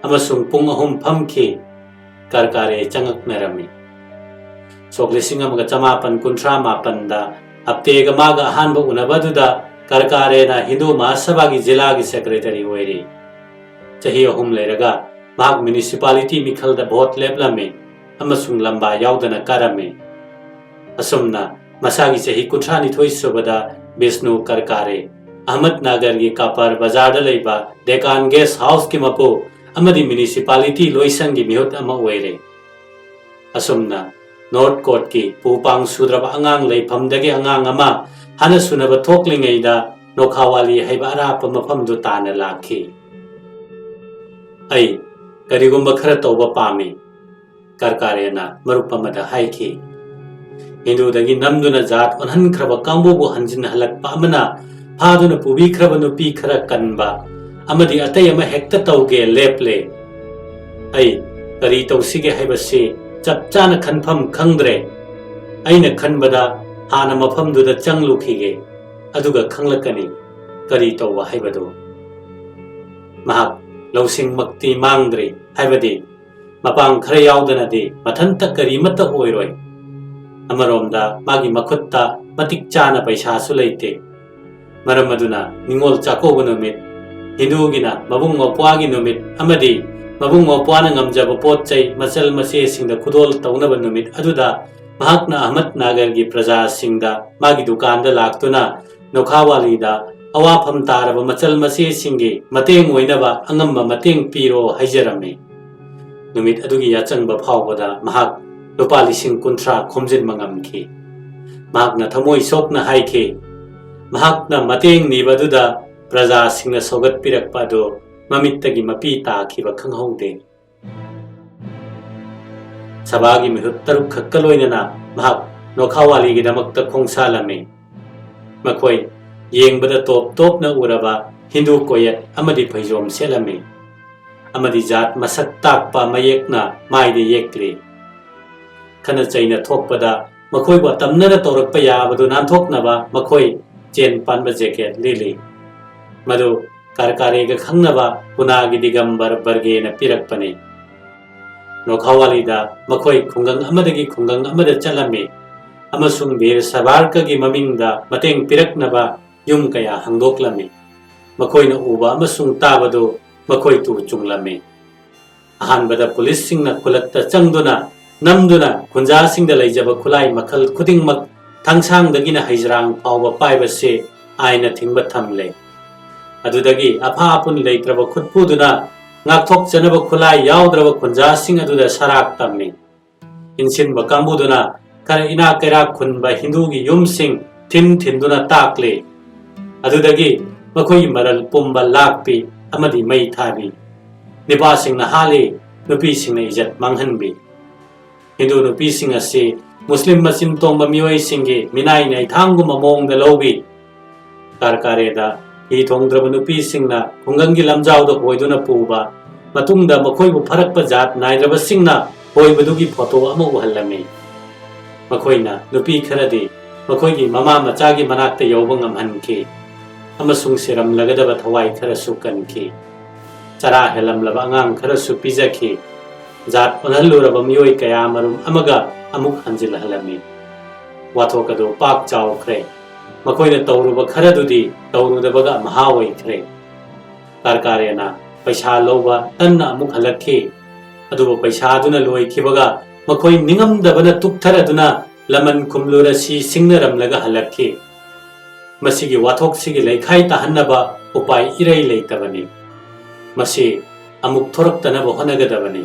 ꯑꯃꯁꯨꯡ ꯄꯨꯡ ꯑꯍꯨꯝ ꯐꯝꯈꯤ꯫ ꯀꯔꯀꯥꯔꯦ ꯆꯪꯉꯛꯅꯔꯝꯃꯤ꯫ ꯁꯣꯛ ꯂꯤꯁꯤꯡ ꯑꯃꯒ ꯆꯃꯥꯄꯟ ꯀꯨꯟꯊ꯭ꯔꯥ ꯃꯥꯄꯟꯗ ꯑꯞꯇꯦꯒ ꯃꯥꯒ ꯑꯍꯥꯟꯕ ꯎꯅꯕ ꯑꯗꯨꯗ ꯀꯔꯀꯥꯔꯦꯅ ꯍꯤꯟꯗꯨ ꯃꯍꯥꯁꯚꯥꯒꯤ ꯖꯤꯂꯥꯒꯤ ꯁꯦꯀ꯭ꯔꯦꯇꯔꯤ ꯑꯣꯏꯔꯤ꯫ ꯆꯍꯤ ꯑꯍꯨꯝ ꯂꯩꯔꯒ ꯃꯍꯥꯛ ꯃ꯭ꯌꯨꯅꯤꯁꯤꯄꯥꯂꯤꯇꯤ ꯃꯤꯈꯜꯗ ꯚꯣꯠ ꯂꯦꯞꯂꯝꯃꯤ ꯑꯃꯁꯨꯡ ꯂꯝꯕꯥ ꯌꯥꯎꯗꯅ ꯀꯥꯔꯝꯃꯤ꯫ ꯑꯁꯨꯝꯅ ꯃꯁꯥꯒꯤ ꯆꯍꯤ ꯀꯨꯟꯊ꯭ꯔꯥ ꯅꯤꯊꯣꯏ ꯁꯨꯕꯗ ꯕꯤꯁꯅꯨ ꯀꯔꯀꯥꯔꯦ ꯑꯍꯃꯗꯅꯒꯔꯒꯤ ꯀꯥꯄꯔ ꯕꯖꯥꯔꯗ ꯂꯩꯕ ꯗꯦꯀꯥꯟ ꯒꯦꯁ ꯍꯥꯎꯁꯀꯤ ꯃꯄꯨ ꯑꯃꯗꯤ ꯃ꯭ꯌꯨꯅꯤꯁꯤꯄꯥꯂꯤꯇꯤ ꯂꯣꯏꯁꯪꯒꯤ ꯃꯤꯍꯨꯠ ꯑꯃ ꯑꯣꯏꯔꯦ꯫ ꯑꯁꯨꯝꯅ ꯅꯣꯔꯠ ꯀꯣꯠꯀꯤ ꯄꯨ ꯄꯥꯡ ꯁꯨꯗ꯭ꯔꯕ ꯑꯉꯥꯡ ꯂꯩꯐꯝꯗꯒꯤ ꯑꯉꯥꯡ ꯑꯃ ꯍꯥꯟꯅ ꯁꯨꯅꯕ ꯊꯣꯛꯂꯤꯉꯩꯗ ꯅꯣꯈꯥꯋꯥꯂꯤ ꯍꯥꯏꯕ ꯑꯔꯥꯞꯄ ꯃꯐꯝꯗꯨ ꯇꯥꯟꯅ ꯂꯥꯛꯈꯤ꯫ "ꯑꯩ ꯀꯔꯤꯒꯨꯝꯕ ꯈꯔ ꯇꯧꯕ ꯄꯥꯝꯃꯤ," ꯀꯔꯀꯥꯔꯦꯅ ꯃꯔꯨꯞ ꯑꯃꯗ ꯍꯥꯏꯈꯤ꯫ ꯍꯤꯟꯗꯨꯗꯒꯤ ꯅꯝꯗꯨꯅ ꯖꯥꯠ ꯑꯣꯟꯍꯟꯈ꯭ꯔꯕ ꯀꯥꯡꯕꯨꯕꯨ ꯍꯟꯖꯤꯟꯍꯜꯂꯛꯄ ꯑꯃꯅ ꯐꯥꯗꯨꯅ ꯄꯨꯕꯤꯈ꯭ꯔꯕ ꯅꯨꯄꯤ ꯈꯔ ꯀꯟꯕ ꯑꯃꯗꯤ ꯑꯇꯩ ꯑꯃ ꯍꯦꯛꯇ ꯇꯧꯒꯦ ꯂꯦꯞꯂꯦ꯫ ꯑꯩ ꯀꯔꯤ ꯇꯧꯁꯤꯒꯦ ꯍꯥꯏꯕꯁꯤ ꯆꯞ ꯆꯥꯅ ꯈꯟꯐꯝ ꯈꯪꯗ꯭ꯔꯦ꯫ ꯑꯩꯅ ꯈꯟꯕꯗ ꯍꯥꯟꯅ ꯃꯐꯝꯗꯨꯗ ꯆꯪꯂꯨꯈꯤꯒꯦ, ꯑꯗꯨꯒ ꯈꯪꯂꯛꯀꯅꯤ ꯀꯔꯤ ꯇꯧꯕ ꯍꯥꯏꯕꯗꯨ꯫ ꯃꯍꯥꯛ ꯂꯧꯁꯤꯡꯃꯛꯇꯤ ꯃꯥꯡꯗ꯭ꯔꯤ, ꯍꯥꯏꯕꯗꯤ ꯃꯄꯥꯡ ꯈꯔ ꯌꯥꯎꯗꯅꯗꯤ ꯃꯊꯟꯇ ꯀꯔꯤꯃꯠꯇ ꯑꯣꯏꯔꯣꯏ꯫ ꯑꯃꯔꯣꯝꯗ ꯃꯥꯒꯤ ꯃꯈꯨꯠꯇ ꯃꯇꯤꯛ ꯆꯥꯅ ꯄꯩꯁꯥꯁꯨ ꯂꯩꯇꯦ꯫ ꯃꯔꯝ ꯑꯗꯨꯅ ꯅꯤꯉꯣꯜ ꯆꯥꯛꯀꯧꯕ ꯅꯨꯃꯤꯠ, ꯍꯤꯟꯗꯨꯒꯤꯅ ꯃꯕꯨꯡ ꯃꯧꯄ꯭ꯋꯥꯒꯤ ꯅꯨꯃꯤꯠ ꯑꯃꯗꯤ ꯃꯕꯨꯡ ꯃꯧꯄ꯭ꯋꯥꯅ ꯉꯝꯖꯕ ꯄꯣꯠ ꯆꯩ ꯃꯆꯜ ꯃꯆꯦꯁꯤꯡꯗ ꯈꯨꯗꯣꯜ ꯇꯧꯅꯕ ꯅꯨꯃꯤꯠ ꯑꯗꯨꯗ ꯃꯍꯥꯛꯅ ꯑꯍꯃꯗꯅꯒꯔꯒꯤ ꯄ꯭ꯔꯖꯥꯁꯤꯡꯗ ꯃꯥꯒꯤ ꯗꯨꯀꯥꯟꯗ ꯂꯥꯛꯇꯨꯅ ꯅꯣꯈꯥꯋꯥꯂꯤꯗ ꯑꯋꯥꯐꯝ ꯇꯥꯔꯕ ꯃꯆꯜ ꯃꯆꯦꯁꯤꯡꯒꯤ ꯃꯇꯦꯡ ꯑꯣꯏꯅꯕ ꯑꯉꯝꯕ ꯃꯇꯦꯡ ꯄꯤꯔꯣ ꯍꯥꯏꯖꯔꯝꯃꯤ꯫ ꯅꯨꯃꯤꯠ ꯑꯗꯨꯒꯤ ꯌꯥꯆꯪꯕ ꯐꯥꯎꯕꯗ ꯃꯍꯥꯛ ꯂꯨꯄꯥ ꯂꯤꯁꯤꯡ ꯀꯨꯟꯊ꯭ꯔꯥ ꯈꯣꯝꯖꯤꯟꯕ ꯉꯝꯈꯤ꯫ ꯃꯍꯥꯛꯅ ꯊꯃꯣꯏ ꯁꯣꯛꯅ ꯍꯥꯏꯈꯤ, ꯃꯍꯥꯛꯅ ꯃꯇꯦꯡ ꯅꯤꯕ ꯑꯗꯨꯗ ꯄ꯭ꯔꯖꯥꯁꯤꯡꯅ ꯁꯧꯒꯠꯄꯤꯔꯛꯄ ꯑꯗꯨ ꯃꯃꯤꯠꯇꯒꯤ ꯃꯄꯤ ꯇꯥꯈꯤꯕ ꯈꯪꯍꯧꯗꯦ꯫ ꯁꯚꯥꯒꯤ ꯃꯤꯍꯨꯠ ꯇꯔꯨꯛ ꯈꯛꯀ ꯂꯣꯏꯅꯅ ꯃꯍꯥꯛ ꯅꯣꯈꯥꯋꯥꯂꯤꯒꯤꯗꯃꯛꯇ ꯈꯣꯡꯁꯥꯜꯂꯝꯃꯤ꯫ ꯃꯈꯣꯏ ꯌꯦꯡꯕꯗ ꯇꯣꯞ ꯇꯣꯞꯅ ꯎꯔꯕ ꯍꯤꯟꯗꯨ ꯀꯣꯌꯦꯠ ꯑꯃꯗꯤ ꯐꯩꯖꯣꯝ ꯁꯦꯠꯂꯝꯃꯤ, ꯑꯃꯗꯤ ꯖꯥꯠ ꯃꯁꯛ ꯇꯥꯛꯄ ꯃꯌꯦꯛꯅ ꯃꯥꯏꯗ ꯌꯦꯛꯂꯤ꯫ ꯈꯠꯅ ꯆꯩꯅ ꯊꯣꯛꯄꯗ ꯃꯈꯣꯏꯕꯨ ꯑꯇꯝꯅꯅ ꯇꯧꯔꯛꯄ ꯌꯥꯕꯗꯨ ꯅꯥꯟꯊꯣꯛꯅꯕ ꯃꯈꯣꯏ ꯆꯦꯟ ꯄꯥꯟꯕ ꯖꯦꯀꯦꯠ ꯂꯤꯠꯂꯤ꯫ ꯃꯗꯨ ꯀꯥꯔꯀꯥꯔꯦꯒ ꯈꯪꯅꯕ ꯄꯨꯅꯥꯒꯤ ꯗꯤꯒꯝꯕꯔ ꯕꯔꯒꯦꯅ ꯄꯤꯔꯛꯄꯅꯤ꯫ ꯅꯣꯈꯥꯋꯥꯂꯤꯗ ꯃꯈꯣꯏ ꯈꯨꯡꯒꯪ ꯑꯃꯗꯒꯤ ꯈꯨꯡꯒꯪ ꯑꯃꯗ ꯆꯠꯂꯝꯃꯤ ꯑꯃꯁꯨꯡ ꯕꯤꯔ ꯁꯥꯚꯥꯔꯀꯔꯒꯤ ꯃꯃꯤꯡꯗ ꯃꯇꯦꯡ ꯄꯤꯔꯛꯅꯕ ꯌꯨꯝ ꯀꯌꯥ ꯍꯥꯡꯗꯣꯛꯂꯝꯃꯤ꯫ ꯃꯈꯣꯏꯅ ꯎꯕ ꯑꯃꯁꯨꯡ ꯇꯥꯕꯗꯨ ꯃꯈꯣꯏ ꯇꯨ ꯆꯨꯡꯂꯝꯃꯤ꯫ ꯑꯍꯥꯟꯕꯗ ꯄꯨꯂꯤꯁꯁꯤꯡꯅ ꯈꯨꯜꯂꯛꯇ ꯆꯪꯗꯨꯅ ꯅꯝꯗꯨꯅ ꯈꯨꯟꯖꯥꯁꯤꯡꯗ ꯂꯩꯖꯕ ꯈꯨꯠꯂꯥꯏ ꯃꯈꯜ ꯈꯨꯗꯤꯡꯃꯛ, ꯊꯥꯡꯁꯥꯡꯗꯒꯤꯅ ꯍꯩꯖ꯭ꯔꯥꯡ ꯐꯥꯎꯕ ꯄꯥꯏꯕꯁꯤ ꯑꯥꯏꯟꯅ ꯊꯤꯡꯕ ꯊꯝꯂꯦ꯫ ꯑꯗꯨꯗꯒꯤ ꯑꯐꯥ ꯑꯄꯨꯟ ꯂꯩꯇ꯭ꯔꯕ ꯈꯨꯠꯄꯨꯗꯨꯅ ꯉꯥꯛꯊꯣꯛꯆꯅꯕ ꯈꯨꯠꯂꯥꯏ ꯌꯥꯎꯗ꯭ꯔꯕ ꯈꯨꯟꯖꯥꯁꯤꯡ ꯑꯗꯨꯗ ꯁꯔꯥꯛ ꯇꯝꯃꯤ꯫ ꯏꯟꯁꯤꯟꯕ ꯀꯥꯡꯕꯨꯗꯨꯅ ꯈꯔ ꯏꯅꯥꯛ ꯀꯩꯔꯥꯛ ꯈꯨꯟꯕ ꯍꯤꯟꯗꯨꯒꯤ ꯌꯨꯝꯁꯤꯡ ꯊꯤꯟ ꯊꯤꯟꯗꯨꯅ ꯇꯥꯛꯂꯤ꯫ ꯑꯗꯨꯗꯒꯤ ꯃꯈꯣꯏꯒꯤ ꯃꯔꯜ ꯄꯨꯝꯕ ꯂꯥꯛꯄꯤ ꯑꯃꯗꯤ ꯃꯩ ꯊꯥꯕꯤ꯫ ꯅꯨꯄꯥꯁꯤꯡꯅ ꯍꯥꯠꯂꯤ, ꯅꯨꯄꯤꯁꯤꯡꯅ ꯏꯖꯠ ꯃꯥꯡꯍꯟꯕꯤ꯫ ꯍꯤꯟꯗꯨ ꯅꯨꯄꯤꯁꯤꯡ ꯑꯁꯤ ꯃꯨꯁꯂꯤꯝ ꯃꯆꯤꯟ ꯇꯣꯡꯕ ꯃꯤꯑꯣꯏꯁꯤꯡꯒꯤ ꯃꯤꯅꯥꯏ ꯅꯩꯊꯥꯡꯒꯨꯝꯕ ꯃꯑꯣꯡꯗ ꯂꯧꯕꯤ꯫ ꯀꯥꯔꯀꯥꯔꯦꯗ ꯍꯤ ꯊꯣꯡꯗ꯭ꯔꯕ ꯅꯨꯄꯤꯁꯤꯡꯅ ꯈꯨꯡꯒꯪꯒꯤ ꯂꯝꯖꯥꯎꯗ ꯍꯣꯏꯗꯨꯅ ꯄꯨꯕ, ꯃꯇꯨꯡꯗ ꯃꯈꯣꯏꯕꯨ ꯐꯥꯔꯛꯄ ꯖꯥꯠ ꯅꯥꯏꯗ꯭ꯔꯕꯁꯤꯡꯅ ꯍꯣꯏꯕꯗꯨꯒꯤ ꯐꯣꯇꯣ ꯑꯃ ꯎꯍꯜꯂꯝꯃꯤ꯫ ꯃꯈꯣꯏꯅ ꯅꯨꯄꯤ ꯈꯔꯗꯤ ꯃꯈꯣꯏꯒꯤ ꯃꯃꯥ ꯃꯆꯥꯒꯤ ꯃꯅꯥꯛꯇ ꯌꯧꯕ ꯉꯝꯍꯟꯈꯤ ꯑꯃꯁꯨꯡ ꯁꯤꯔꯝꯂꯒꯗꯕ ꯊꯋꯥꯏ ꯈꯔꯁꯨ ꯀꯟꯈꯤ꯫ ꯆꯔꯥ ꯍꯦꯜꯂꯝꯂꯕ ꯑꯉꯥꯡ ꯈꯔꯁꯨ ꯄꯤꯖꯈꯤ꯫ ꯖꯥꯠ ꯑꯣꯟꯍꯜꯂꯨꯔꯕ ꯃꯤꯑꯣꯏ ꯀꯌꯥ ꯃꯔꯨꯝ ꯑꯃꯒ ꯑꯃꯨꯛ ꯍꯟꯖꯤꯜꯍꯜꯂꯝꯃꯤ꯫ ꯋꯥꯊꯣꯛ ꯑꯗꯨ ꯄꯥꯛ ꯆꯥꯎꯈ꯭ꯔꯦ꯫ ꯃꯈꯣꯏꯅ ꯇꯧꯔꯨꯕ ꯈꯔꯗꯨꯗꯤ ꯇꯧꯔꯨꯗꯕꯒ ꯃꯍꯥ ꯑꯣꯏꯈ꯭ꯔꯦ꯫ ꯀꯥꯔꯀꯥꯔꯦꯅ ꯄꯩꯁꯥ ꯂꯧꯕ ꯇꯟꯅ ꯑꯃꯨꯛ ꯍꯜꯂꯛꯈꯤ꯫ ꯑꯗꯨꯕꯨ ꯄꯩꯁꯥ ꯑꯗꯨꯅ ꯂꯣꯏꯈꯤꯕꯒ ꯃꯈꯣꯏ ꯅꯤꯡꯉꯝꯗꯕꯅ ꯇꯨꯞꯊꯔꯗꯨꯅ ꯂꯃꯟ ꯈꯨꯝꯂꯨꯔꯁꯤ ꯁꯤꯡꯅꯔꯝꯂꯒ ꯍꯜꯂꯛꯈꯤ꯫ ꯃꯁꯤꯒꯤ ꯋꯥꯊꯣꯛꯁꯤꯒꯤ ꯂꯩꯈꯥꯏ ꯇꯥꯍꯟꯅꯕ ꯎꯄꯥꯏ ꯏꯔꯩ ꯂꯩꯇꯕꯅꯤ꯫ ꯃꯁꯤ ꯑꯃꯨꯛ ꯊꯣꯔꯛꯇꯅꯕ ꯍꯣꯠꯅꯒꯗꯕꯅꯤ꯫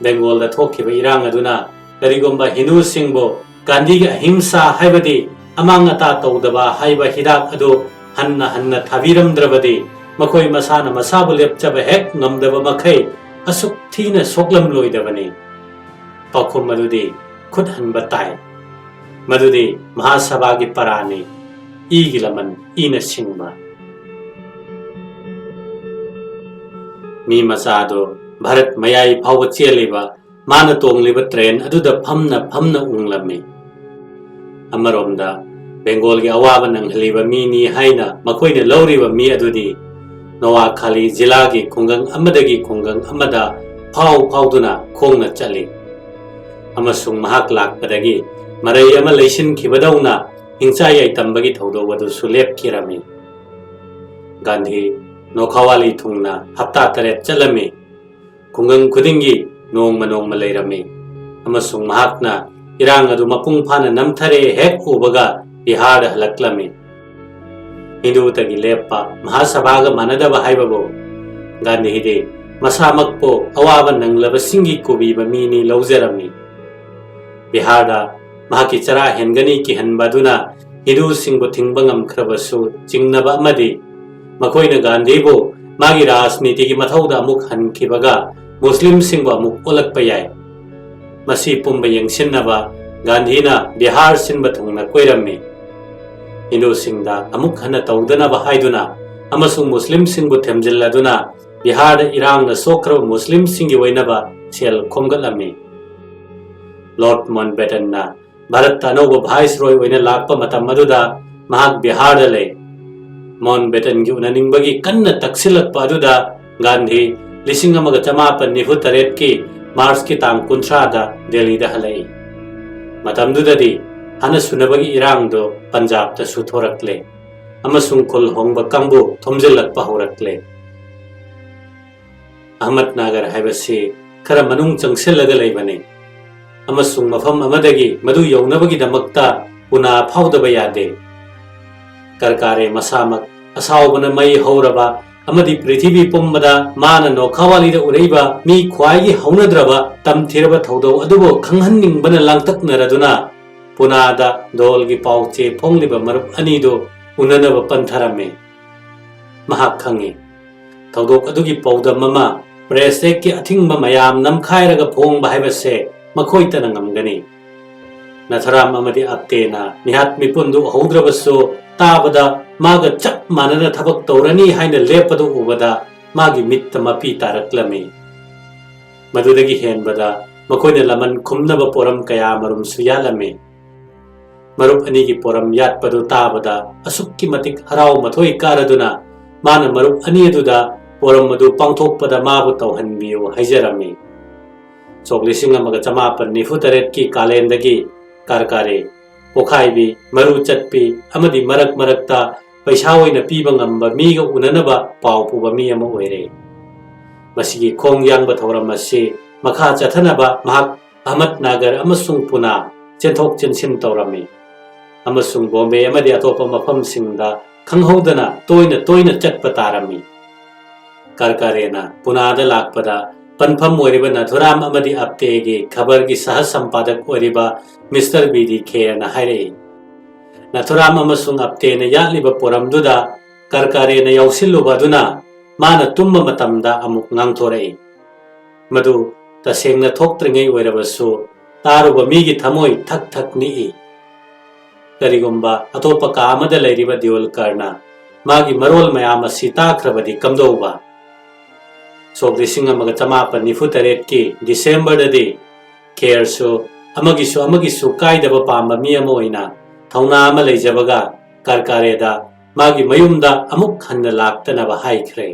ꯕꯦꯡꯒꯣꯜꯗ ꯊꯣꯛꯈꯤꯕ ꯏꯔꯥꯡ ꯑꯗꯨꯅ ꯀꯔꯤꯒꯨꯝꯕ ꯍꯤꯟꯗꯨꯁꯤꯡꯕꯨ ꯒꯥꯟꯙꯤꯒꯤ ꯑꯍꯤꯡꯁꯥ ꯍꯥꯏꯕꯗꯤ ꯑꯃꯥꯡ ꯑꯇꯥ ꯇꯧꯗꯕ ꯍꯥꯏꯕ ꯍꯤꯗꯥꯛ ꯑꯗꯨ ꯍꯟꯅ ꯍꯟꯅ ꯊꯥꯕꯤꯔꯝꯗ꯭ꯔꯕꯗꯤ, ꯃꯈꯣꯏ ꯃꯁꯥꯅ ꯃꯁꯥꯕꯨ ꯂꯦꯞꯆꯕ ꯍꯦꯛ ꯉꯝꯗꯕ ꯃꯈꯩ ꯑꯁꯨꯛ ꯊꯤꯅ ꯁꯣꯛꯂꯝꯂꯣꯏꯗꯕꯅꯤ꯫ ꯄꯥꯎꯈꯨꯝ ꯑꯗꯨꯗꯤ ꯈꯨꯠ ꯍꯟꯕ ꯇꯥꯏ꯫ ꯃꯗꯨꯗꯤ ꯃꯍꯥꯁꯚꯥꯒꯤ ꯄꯔꯥꯅꯤ, ꯏꯒꯤ ꯂꯃꯟ ꯏꯅ ꯁꯤꯡꯕ꯫ ꯃꯤ ꯃꯆꯥꯗꯨ ꯚꯥꯔꯠ ꯃꯌꯥꯏ ꯐꯥꯎꯕ ꯆꯦꯜꯂꯤꯕ ꯃꯥꯅ ꯇꯣꯡꯂꯤꯕ ꯇ꯭ꯔꯦꯟ ꯑꯗꯨꯗ ꯐꯝꯅ ꯐꯝꯅ ꯎꯪꯂꯝꯃꯤ꯫ ꯑꯃꯔꯣꯝꯗ ꯕꯦꯡꯒꯣꯜꯒꯤ ꯑꯋꯥꯕ ꯅꯪꯍꯜꯂꯤꯕ ꯃꯤꯅꯤ ꯍꯥꯏꯅ ꯃꯈꯣꯏꯅ ꯂꯧꯔꯤꯕ ꯃꯤ ꯑꯗꯨꯗꯤ ꯅꯣꯋꯥꯈꯥꯂꯤ ꯖꯤꯂꯥꯒꯤ ꯈꯨꯡꯒꯪ ꯑꯃꯗꯒꯤ ꯈꯨꯡꯒꯪ ꯑꯃꯗ ꯐꯥꯎ ꯐꯥꯎꯗꯨꯅ ꯈꯣꯡꯅ ꯆꯠꯂꯤ꯫ ꯑꯃꯁꯨꯡ ꯃꯍꯥꯛ ꯂꯥꯛꯄꯗꯒꯤ ꯃꯔꯩ ꯑꯃ ꯂꯩꯁꯤꯟꯈꯤꯕꯗꯧꯅ ꯍꯤꯡꯆꯥ ꯌꯥꯏꯇꯝꯕꯒꯤ ꯊꯧꯗꯣꯛ ꯑꯗꯨꯁꯨ ꯂꯦꯞꯈꯤꯔꯝꯃꯤ꯫ ꯒꯥꯟꯙꯤ ꯅꯣꯈꯥꯋꯥꯂꯤ ꯊꯨꯡꯅ ꯍꯞꯇꯥ ꯇꯔꯦꯠ ꯆꯠꯂꯝꯃꯤ꯫ ꯈꯨꯡꯒꯪ ꯈꯨꯗꯤꯡꯒꯤ ꯅꯣꯡꯃ ꯅꯣꯡꯃ ꯂꯩꯔꯝꯃꯤ꯫ ꯑꯃꯁꯨꯡ ꯃꯍꯥꯛꯅ ꯏꯔꯥꯡ ꯑꯗꯨ ꯃꯄꯨꯡ ꯐꯥꯅ ꯅꯝꯊꯔꯦ ꯍꯦꯛ ꯎꯕꯒ ꯕꯤꯍꯥꯔꯗ ꯍꯜꯂꯛꯂꯝꯃꯤ꯫ ꯍꯤꯟꯗꯨꯇꯒꯤ ꯂꯦꯞꯄ ꯃꯍꯥꯁꯚꯥꯒ ꯃꯥꯟꯅꯗꯕ ꯍꯥꯏꯕꯕꯨ ꯒꯥꯟꯙꯤꯗꯤ ꯃꯁꯥꯃꯛꯄꯨ ꯑꯋꯥꯕ ꯅꯪꯂꯕꯁꯤꯡꯒꯤ ꯀꯨꯕꯤꯕ ꯃꯤꯅꯤ ꯂꯧꯖꯔꯝꯃꯤ꯫ ꯕꯤꯍꯥꯔꯗ ꯃꯍꯥꯛꯀꯤ ꯆꯔꯥ ꯍꯦꯟꯒꯅꯤ ꯀꯤꯍꯟꯕ ꯑꯗꯨꯅ ꯍꯤꯟꯗꯨꯁꯤꯡꯕꯨ ꯊꯤꯡꯕ ꯉꯝꯈ꯭ꯔꯕꯁꯨ ꯆꯤꯡꯅꯕ ꯑꯃꯗꯤ ꯃꯈꯣꯏꯅ ꯒꯥꯟꯙꯤꯕꯨ ꯃꯥꯒꯤ ꯔꯥꯖꯅꯤꯇꯤꯒꯤ ꯃꯊꯧꯗ ꯑꯃꯨꯛ ꯍꯟꯈꯤꯕꯒ ꯃꯨꯁꯂꯤꯝꯁꯤꯡꯕꯨ ꯑꯃꯨꯛ ꯑꯣꯜꯂꯛꯄ ꯌꯥꯏ꯫ ꯃꯁꯤ ꯄꯨꯝꯕ ꯌꯦꯡꯁꯤꯟꯅꯕ ꯒꯥꯟꯙꯤꯅ ꯕꯤꯍꯥꯔ ꯁꯤꯟꯕ ꯊꯨꯡꯅ ꯀꯣꯏꯔꯝꯃꯤ꯫ ꯍꯤꯟꯗꯨꯁꯤꯡꯗ ꯑꯃꯨꯛ ꯍꯟꯅ ꯇꯧꯗꯅꯕ ꯍꯥꯏꯗꯨꯅ ꯑꯃꯁꯨꯡ ꯃꯨꯁꯂꯤꯝꯁꯤꯡꯕꯨ ꯊꯦꯝꯖꯤꯜꯂꯗꯨꯅ ꯕꯤꯍꯥꯔꯗ ꯏꯔꯥꯡꯅ ꯁꯣꯛꯈ꯭ꯔꯕ ꯃꯨꯁꯂꯤꯝꯁꯤꯡꯒꯤ ꯑꯣꯏꯅꯕ ꯁꯦꯜ ꯈꯣꯝꯒꯠꯂꯝꯃꯤ꯫ ꯂꯣꯔꯗ ꯃꯥꯎꯟꯠꯕꯦꯇꯟꯅ ꯚꯥꯔꯠꯇ ꯑꯅꯧꯕ ꯚꯥꯏꯁꯔꯣꯏ ꯑꯣꯏꯅ ꯂꯥꯛꯄ ꯃꯇꯝ ꯑꯗꯨꯗ ꯃꯍꯥꯛ ꯕꯤꯍꯥꯔꯗ ꯂꯩ꯫ ꯃꯥꯎꯟꯠꯕꯦꯇꯟꯒꯤ ꯎꯅꯅꯤꯡꯕꯒꯤ ꯀꯟꯅ ꯇꯛꯁꯤꯜꯂꯛꯄ ꯑꯗꯨꯗ ꯒꯥꯟꯙꯤ ꯂꯤꯁꯤꯡ ꯑꯃꯒ ꯆꯃꯥꯄꯟ ꯅꯤꯐꯨ ꯇꯔꯦꯠꯀꯤ ꯃꯥꯔꯆꯀꯤ ꯇꯥꯡ ꯀꯨꯟꯊ꯭ꯔꯥꯗ ꯗꯦꯜꯂꯤꯗ ꯍꯜꯂꯛꯏ꯫ ꯃꯇꯝꯗꯨꯗꯗꯤ ꯍꯥꯟꯅ ꯁꯨꯅꯕꯒꯤ ꯏꯔꯥꯡꯗꯨ ꯄꯟꯖꯥꯕꯇꯁꯨ ꯊꯣꯔꯛꯂꯦ ꯑꯃꯁꯨꯡ ꯈꯨꯜ ꯍꯣꯡꯕ ꯀꯥꯡꯕꯨ ꯊꯣꯝꯖꯤꯜꯂꯛꯄ ꯍꯧꯔꯛꯂꯦ꯫ ꯑꯍꯃꯗꯅꯒꯔ ꯍꯥꯏꯕꯁꯤ ꯈꯔ ꯃꯅꯨꯡ ꯆꯪꯁꯤꯜꯂꯒ ꯂꯩꯕꯅꯤ ꯑꯃꯁꯨꯡ ꯃꯐꯝ ꯑꯃꯗꯒꯤ ꯃꯗꯨ ꯌꯧꯅꯕꯒꯤꯗꯃꯛꯇ ꯄꯨꯅꯥ ꯐꯥꯎꯗꯕ ꯌꯥꯗꯦ꯫ ꯀꯔꯀꯥꯔꯦ ꯃꯁꯥꯃꯛ ꯑꯁꯥꯎꯕꯅ ꯃꯩ ꯍꯧꯔꯕ ꯑꯃꯗꯤ ꯄ꯭ꯔꯤꯊꯤꯕꯤ ꯄꯨꯝꯕꯗ ꯃꯥꯅ ꯅꯣꯈꯥꯋꯥꯂꯤꯗ ꯎꯔꯛꯏꯕ ꯃꯤ ꯈ꯭ꯋꯥꯏꯒꯤ ꯍꯧꯅꯗ꯭ꯔꯕ ꯇꯝꯊꯤꯔꯕ ꯊꯧꯗꯧ ꯑꯗꯨꯕꯨ ꯈꯪꯍꯟꯅꯤꯡꯕꯅ ꯂꯥꯡꯇꯛꯅꯔꯗꯨꯅ ꯄꯨꯅꯥꯗ ꯗꯣꯜꯒꯤ ꯄꯥꯎ ꯆꯦ ꯐꯣꯡꯂꯤꯕ ꯃꯔꯨꯞ ꯑꯅꯤꯗꯨ ꯎꯅꯅꯕ ꯄꯟꯊꯔꯝꯃꯤ꯫ ꯃꯍꯥꯛ ꯈꯪꯏ, ꯊꯧꯗꯣꯛ ꯑꯗꯨꯒꯤ ꯄꯥꯎꯗꯝ ꯑꯃ ꯄ꯭ꯔꯦꯁ ꯑꯦꯛꯀꯤ ꯑꯊꯤꯡꯕ ꯃꯌꯥꯝ ꯅꯝꯈꯥꯏꯔꯒ ꯐꯣꯡꯕ ꯍꯥꯏꯕꯁꯦ ꯃꯈꯣꯏꯇꯅ ꯉꯝꯒꯅꯤ꯫ ꯅꯥꯊꯨꯔꯥꯝ ꯑꯃꯗꯤ ꯑꯞꯇꯦꯅ ꯃꯤꯍꯥꯠ ꯃꯤꯄꯨꯟꯗꯨ ꯎꯍꯧꯗ꯭ꯔꯕꯁꯨ ꯇꯥꯕꯗ ꯃꯥꯒ ꯆꯞ ꯃꯥꯟꯅꯅ ꯊꯕꯛ ꯇꯧꯔꯅꯤ ꯍꯥꯏꯅ ꯂꯦꯞꯄꯗꯨ ꯎꯕꯗ ꯃꯥꯒꯤ ꯃꯤꯠꯇ ꯃꯄꯤ ꯇꯥꯔꯛꯂꯝꯃꯤ꯫ ꯃꯗꯨꯗꯒꯤ ꯍꯦꯟꯕꯗ ꯃꯈꯣꯏꯅ ꯂꯃꯟ ꯈꯨꯝꯅꯕ ꯄꯣꯔꯝ ꯀꯌꯥ ꯃꯔꯨꯝꯁꯨ ꯌꯥꯠꯂꯝꯃꯤ꯫ ꯃꯔꯨꯞ ꯑꯅꯤꯒꯤ ꯄꯣꯔꯝ ꯌꯥꯠꯄꯗꯨ ꯇꯥꯕꯗ ꯑꯁꯨꯛꯀꯤ ꯃꯇꯤꯛ ꯍꯔꯥꯎ ꯃꯊꯣꯏ ꯀꯥꯔꯗꯨꯅ ꯃꯥꯅ ꯃꯔꯨꯞ ꯑꯅꯤ ꯑꯗꯨꯗ ꯄꯣꯔꯝ ꯑꯗꯨ ꯄꯥꯡꯊꯣꯛꯄꯗ ꯃꯥꯕꯨ ꯇꯧꯍꯟꯕꯤꯌꯨ ꯍꯥꯏꯖꯔꯝꯃꯤ꯫ ꯁꯣꯛ ꯂꯤꯁꯤꯡ ꯑꯃꯒ ꯆꯃꯥꯄꯟ ꯅꯤꯐꯨ ꯇꯔꯦꯠꯀꯤ ꯀꯥꯂꯦꯟꯗꯒꯤ ꯀꯥꯔꯀꯥꯔꯦ, ꯄꯣꯈꯥꯏꯕꯤ, ꯃꯔꯨ ꯆꯠꯄꯤ ꯑꯃꯗꯤ ꯃꯔꯛ ꯃꯔꯛꯇ ꯄꯩꯁꯥ ꯑꯣꯏꯅ ꯄꯤꯕ ꯉꯝꯕ ꯃꯤꯒ ꯎꯅꯅꯕ ꯄꯥꯎ ꯄꯨꯕ ꯃꯤ ꯑꯃ ꯑꯣꯏꯔꯦ꯫ ꯃꯁꯤꯒꯤ ꯈꯣꯡ ꯌꯥꯡꯕ ꯊꯧꯔꯝ ꯑꯁꯤ ꯃꯈꯥ ꯆꯠꯊꯅꯕ ꯃꯍꯥꯛ ꯑꯍꯃꯗꯅꯒꯔ ꯑꯃꯁꯨꯡ ꯄꯨꯅꯥ ꯆꯦꯟꯊꯣꯛ ꯆꯦꯟꯁꯤꯟ ꯇꯧꯔꯝꯃꯤ ꯑꯃꯁꯨꯡ ꯕꯣꯝꯕꯦ ꯑꯃꯗꯤ ꯑꯇꯣꯞꯄ ꯃꯐꯝꯁꯤꯡꯗ ꯈꯪꯍꯧꯗꯅ ꯇꯣꯏꯅ ꯇꯣꯏꯅ ꯆꯠꯄ ꯇꯥꯔꯝꯃꯤ꯫ ꯀꯥꯔꯀꯥꯔꯦꯅ ꯄꯨꯅꯥꯗ ꯂꯥꯛꯄꯗ ꯄꯟꯐꯝ ꯑꯣꯏꯔꯤꯕ ꯅꯥꯊꯨꯔꯥꯝ ꯑꯃꯗꯤ ꯑꯞꯇꯦꯒꯤ ꯈꯕꯔꯒꯤ ꯁꯍ ꯁꯝꯄꯥꯗꯛ ꯑꯣꯏꯔꯤꯕ ꯃꯤꯁꯇꯔ ꯕꯤ ꯗꯤ ꯈꯦꯔꯅ ꯍꯥꯏꯔꯛꯏ, ꯅꯥꯊꯨꯔꯥꯝ ꯑꯃꯁꯨꯡ ꯑꯞꯇꯦꯅ ꯌꯥꯠꯂꯤꯕ ꯄꯣꯔꯝꯗꯨꯗ ꯀꯥꯔꯀꯥꯔꯦꯅ ꯌꯥꯎꯁꯤꯜꯂꯨꯕ ꯑꯗꯨꯅ ꯃꯥꯅ ꯇꯨꯝꯕ ꯃꯇꯝꯗ ꯑꯃꯨꯛ ꯉꯥꯡꯊꯣꯔꯛꯏ꯫ ꯃꯗꯨ ꯇꯁꯦꯡꯅ ꯊꯣꯛꯇ꯭ꯔꯤꯉꯩ ꯑꯣꯏꯔꯕꯁꯨ ꯇꯥꯔꯨꯕ ꯃꯤꯒꯤ ꯊꯃꯣꯏ ꯊꯛ ꯊꯛ ꯅꯤꯛꯏ꯫ ꯀꯔꯤꯒꯨꯝꯕ ꯑꯇꯣꯞꯄ ꯀꯥ ꯑꯃꯗ ꯂꯩꯔꯤꯕ ꯗꯤꯌꯣꯜꯀꯔꯅ ꯃꯥꯒꯤ ꯃꯔꯣꯜ ꯃꯌꯥꯝ ꯑꯁꯤ ꯇꯥꯈ꯭ꯔꯕꯗꯤ ꯀꯝꯗꯧꯕ? ꯁꯣꯛ ꯂꯤꯁꯤꯡ ꯑꯃꯒ ꯆꯃꯥꯄꯟ ꯅꯤꯐꯨ ꯇꯔꯦꯠꯀꯤ ꯗꯤꯁꯦꯝꯕꯔꯗꯗꯤ ꯈꯦꯔꯁꯨ ꯑꯃꯒꯤꯁꯨ ꯑꯃꯒꯤꯁꯨ ꯀꯥꯏꯗꯕ ꯄꯥꯝꯕ ꯃꯤ ꯑꯃ ꯑꯣꯏꯅ ꯊꯧꯅꯥ ꯑꯃ ꯂꯩꯖꯕꯒ ꯀꯥꯔꯀꯥꯔꯦꯗ ꯃꯥꯒꯤ ꯃꯌꯨꯝꯗ ꯑꯃꯨꯛ ꯍꯟꯅ ꯂꯥꯛꯇꯅꯕ ꯍꯥꯏꯈ꯭ꯔꯦ꯫